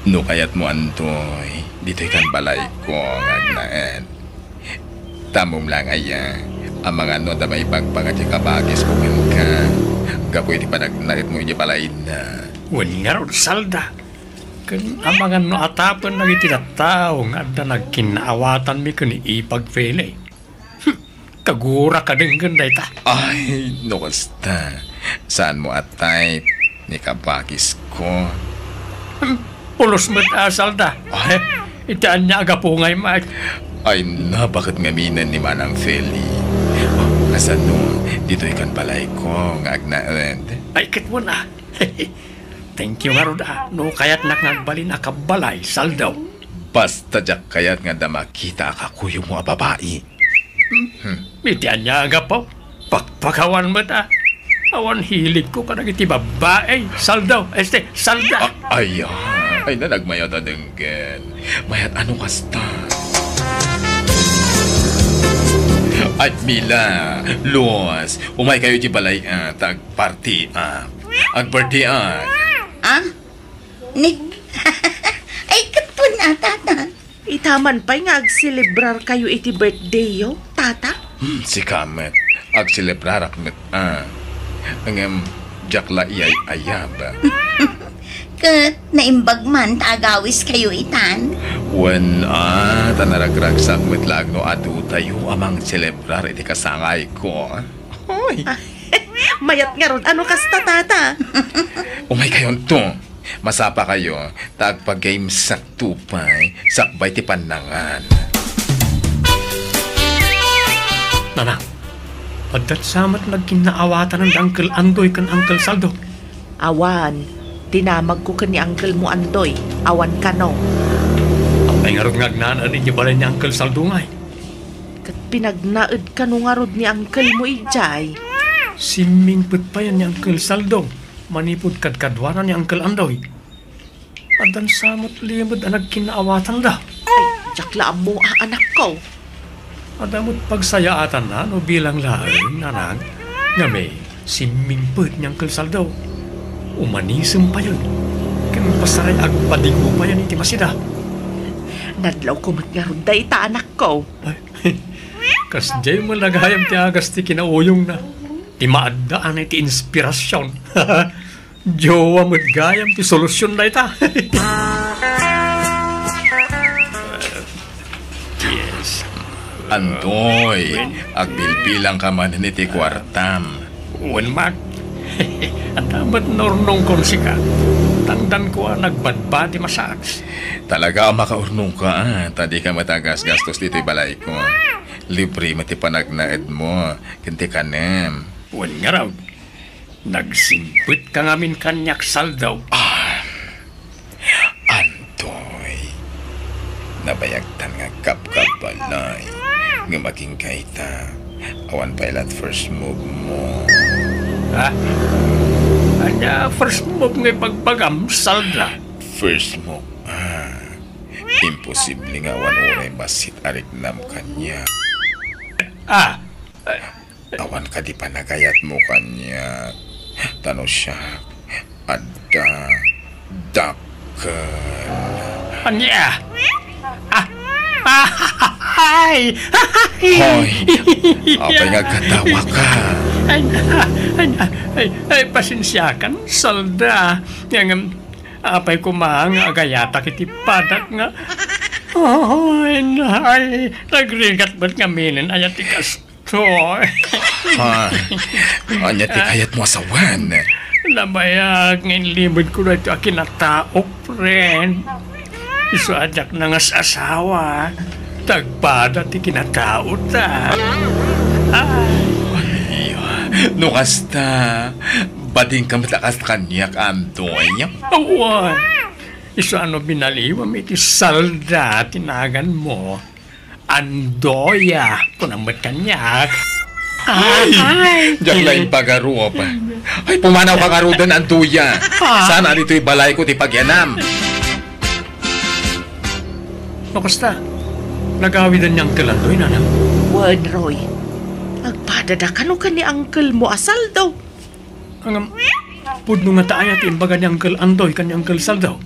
No kayatmo, Andoy, ditoy kan balayko nga agnaed. Tamom lang aya, amangan no adda maibagbaga ti kabagisko kenka gapu iti panagnaedmo iti balayna. Wen ngarud, Salda. Ken amangan no atapen dagiti tattao nga adda nagkinnaawatanmi ken ni Ipag Feli. Hmm, kagura ka denggen dayta. Ay, no kasta, saanmo a type ni kabagisko. Hmm, pulos met a, Salda. Ay. Iti ania a gapu ngay, Mike? Ay, nabaket ngamin ni Manang Feli. Kasano, ditoy kan balayko nga agnaed? Ay, ket wen a. Thank you ngarud, a, no kayatnak nga agbalin a kabbalay, Saldo. Basta diak kayat nga adda makita a kakuyogmo a babai. Hmm. Iti ania a gapu, pakpakawan met, a. Awan hiligko kadagiti babbai, Saldo, este, Salda. A-, ay, a. Ay, nanagmayat a denggen. Mayat a no kasta. Ay, Mila, Luz, umaykayo iti balay, a, ta agparty, a. Agparty, a. Ah? Ni-, ay, ket kuna, Tata. Ita man pay nga agselebrarkayo iti birthdayyo, Tata? Hmm, sika met. Agselebrarak met, a. Ngem, diak la iyay-ayab. Ket naimbag man ta agawiskayo itan? Wen, a, ta naragragsak met laeng no adutayo a mangselebrar iti kasangayko. Hoy! Mayat ngarud a no kasta, Tata. Umaykayonto. Masapakayo, ta agpagaymsakto pay sakbay ti pannangan. Nanang, adda sa met nagkinnaawatanan da Uncle Andoy ken Uncle Saldo? Awan. Dinamagko ken ni Uncle mo Andoy. Awan kano. Apay ngarud nga agnaed iti balay ni Uncle Saldo ngay? Ket pinagnaed kano ngarud ni Uncle mo idiay? Simmingpet payen ni Uncle Saldo manipud kadkaduana ni Uncle Andoy. Addan sa met limed a nagkinnaawatanda. Ay, diak la ammo a, anakko. Adda met pagsayaatanna no bilang laeng, nanang, nga may simmingpet ni Uncle Saldo. Umanisem payen. Ken pasaray agpadigo payen iti masida. Nadlawko met ngarud dayta, anakko. Ay, kasdiay met gayam ti agas ti kinauyongna. Ti maaddaana iti inspirasion. Jowa met gayam ti solusion dayta. Yes. Andoy, agbilbilangka manen iti kuartam. Wen, Mak. Adda met naurnongkon sika. Tangdanko a nagbadbati masaak. Talaga a makaurnongka, a, ta dika met agasgastos ditoy balayko. Libre met ti panagnaedmo ken ti kanem. Wen ngarud. Nagsingpetka ngamin kaniak, Saldo. Ah, Andoy, nabayagtan nga agkabkabbalay, ngem agingga ita, awan pay la't first move mo. Ha? Ania first move nga ibagbagam, Salda? First move, ah, imposible nga awan uray bassit a riknam kaniak. Ah, Awan kadi panagayatmo kaniak, ta no siak, adda, dakkel. Ania? Ah, ah, ay! Hoy, apay nga agkatawaka? Ay, ay, ay, ay, ay, pasensiakan, Salda. Ngem, apay koma nga agayatak iti padak nga, ay, ay, nagrigat met ngamin, aya ti kas-, Toy. Ha? Ania ti kayatmo a sawen? Nabayag nga inlimedko daytoy a kinataok, friend. Isu a diak nangas-asawa. Tagpada ti kinataota. Ah. Ay, no kasta, badingka met a kas kaniak, Andoy. Awan. Isu a no binaliwam iti Salda ti naganmo. Andoya, kunam met kaniak. Ay, ay, diak la impagarup. Ay, pumanawka ngaruden, Andoya. Ah. Saan a ditoy balayko ti pagyanam? No kasta, nagawiden ni Uncle Andoy, nanang? Wen, Roy. Agpadada kano ken ni Uncle mo a Saldo. Ngem, pudno ngata aya ti imbaga ni Uncle Andoy ken ni Uncle Saldo?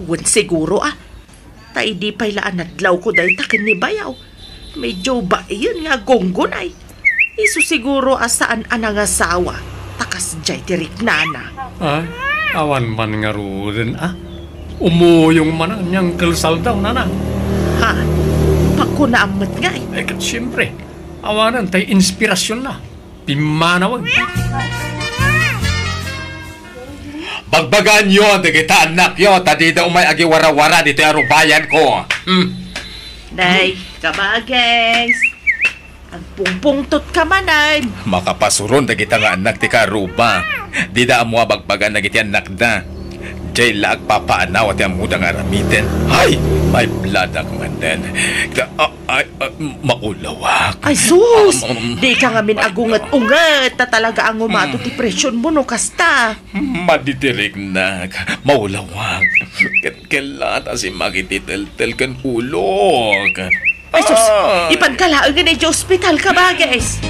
Wen siguro, a. Ta idi pay la a nadlawko dayta ken ni bayaw, medyo baien nga agunggunay. Isu siguro a saan a nangasawa, ta kasdiay ti riknana. Ay, awan man ngaruden, a. Umuyong man ni Uncle Saldo, nanang. Ha? Pakunaam met ngay? Ay, ket siempre, awanen tay inspirasionna. Pimmanawag. Bagbagaanyo dagita annakyo, ta dida umay agiwarawara ditoy arubayanko. Hmm. Nay, kabagens. Agpungpungtotka manen. Makapasuron dagita nga annak ti kaaruba. Dida ammo a bagbagaan dagiti annakda. Jay la agpapaanaw ti ammoda nga aramiden. Ay! May bladak manen. Ka, ah, ay, ah, maulawak. Ay, sus! Um, um, Di ka ngamin ay, agunget-unget. Ta talaga a ngumato ti presyon mo no kasta. Madidirignak. Maulawak. Ket kella ta simak iti teltel ken ulok. Ay, sus! Ah! Ipan ka laengen iti ospital, kabagis.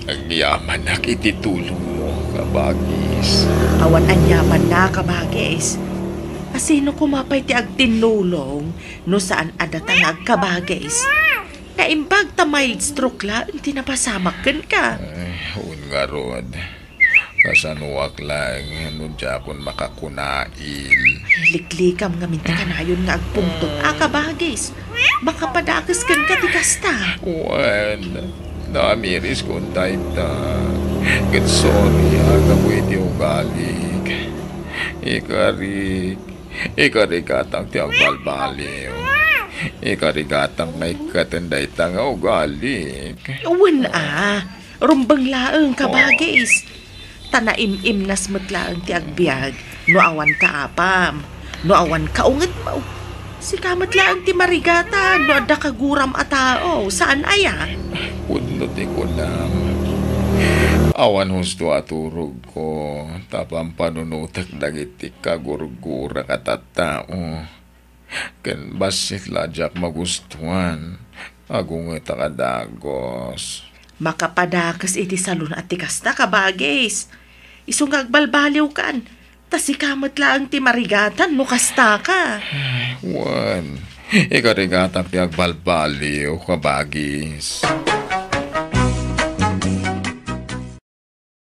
Agyamanak iti tulongmo, kabagis. Awan aniamanna, kabagis. Asino koma pay ti agtinnulong no saan a data nga agkabagis? Naimbag ta mild stroke laeng ti napasamak kenka. Ay, un ngarud. Kasanoak laeng no diakon makakunail. Liklikam ngamin ti kanayon nga agpungtot a kabagis. Makapadakes kenka ti kasta. Wen, naamiriskon dayta. Ket sorry, a gapu iti ugalik. Ikarik, ikarigatak ti agbalbaliw. Ikarigatak nga ikkaten dayta nga ugalik. Wen a, rumbeng laeng, kabagis. Ta naim-imnas met laeng ti agbiag no awan kaapam, no awan kaungetmo. Sika met laeng ti marigatan no adda kaguram a tao, saan aya? Pudno ti kunam. Awan husto a turogko, ta pampanunotek dagiti kagurgurak a tattao. Ken bassit la diak magustuan. Agungetak a dagus. Makapadakes iti salun a ti kasta, kabagis. Isu nga agbalbaliwkan, ta sika met laeng ti marigatan no kasta ka. Wen, ikarigatak ti agbalbaliw, kabagis.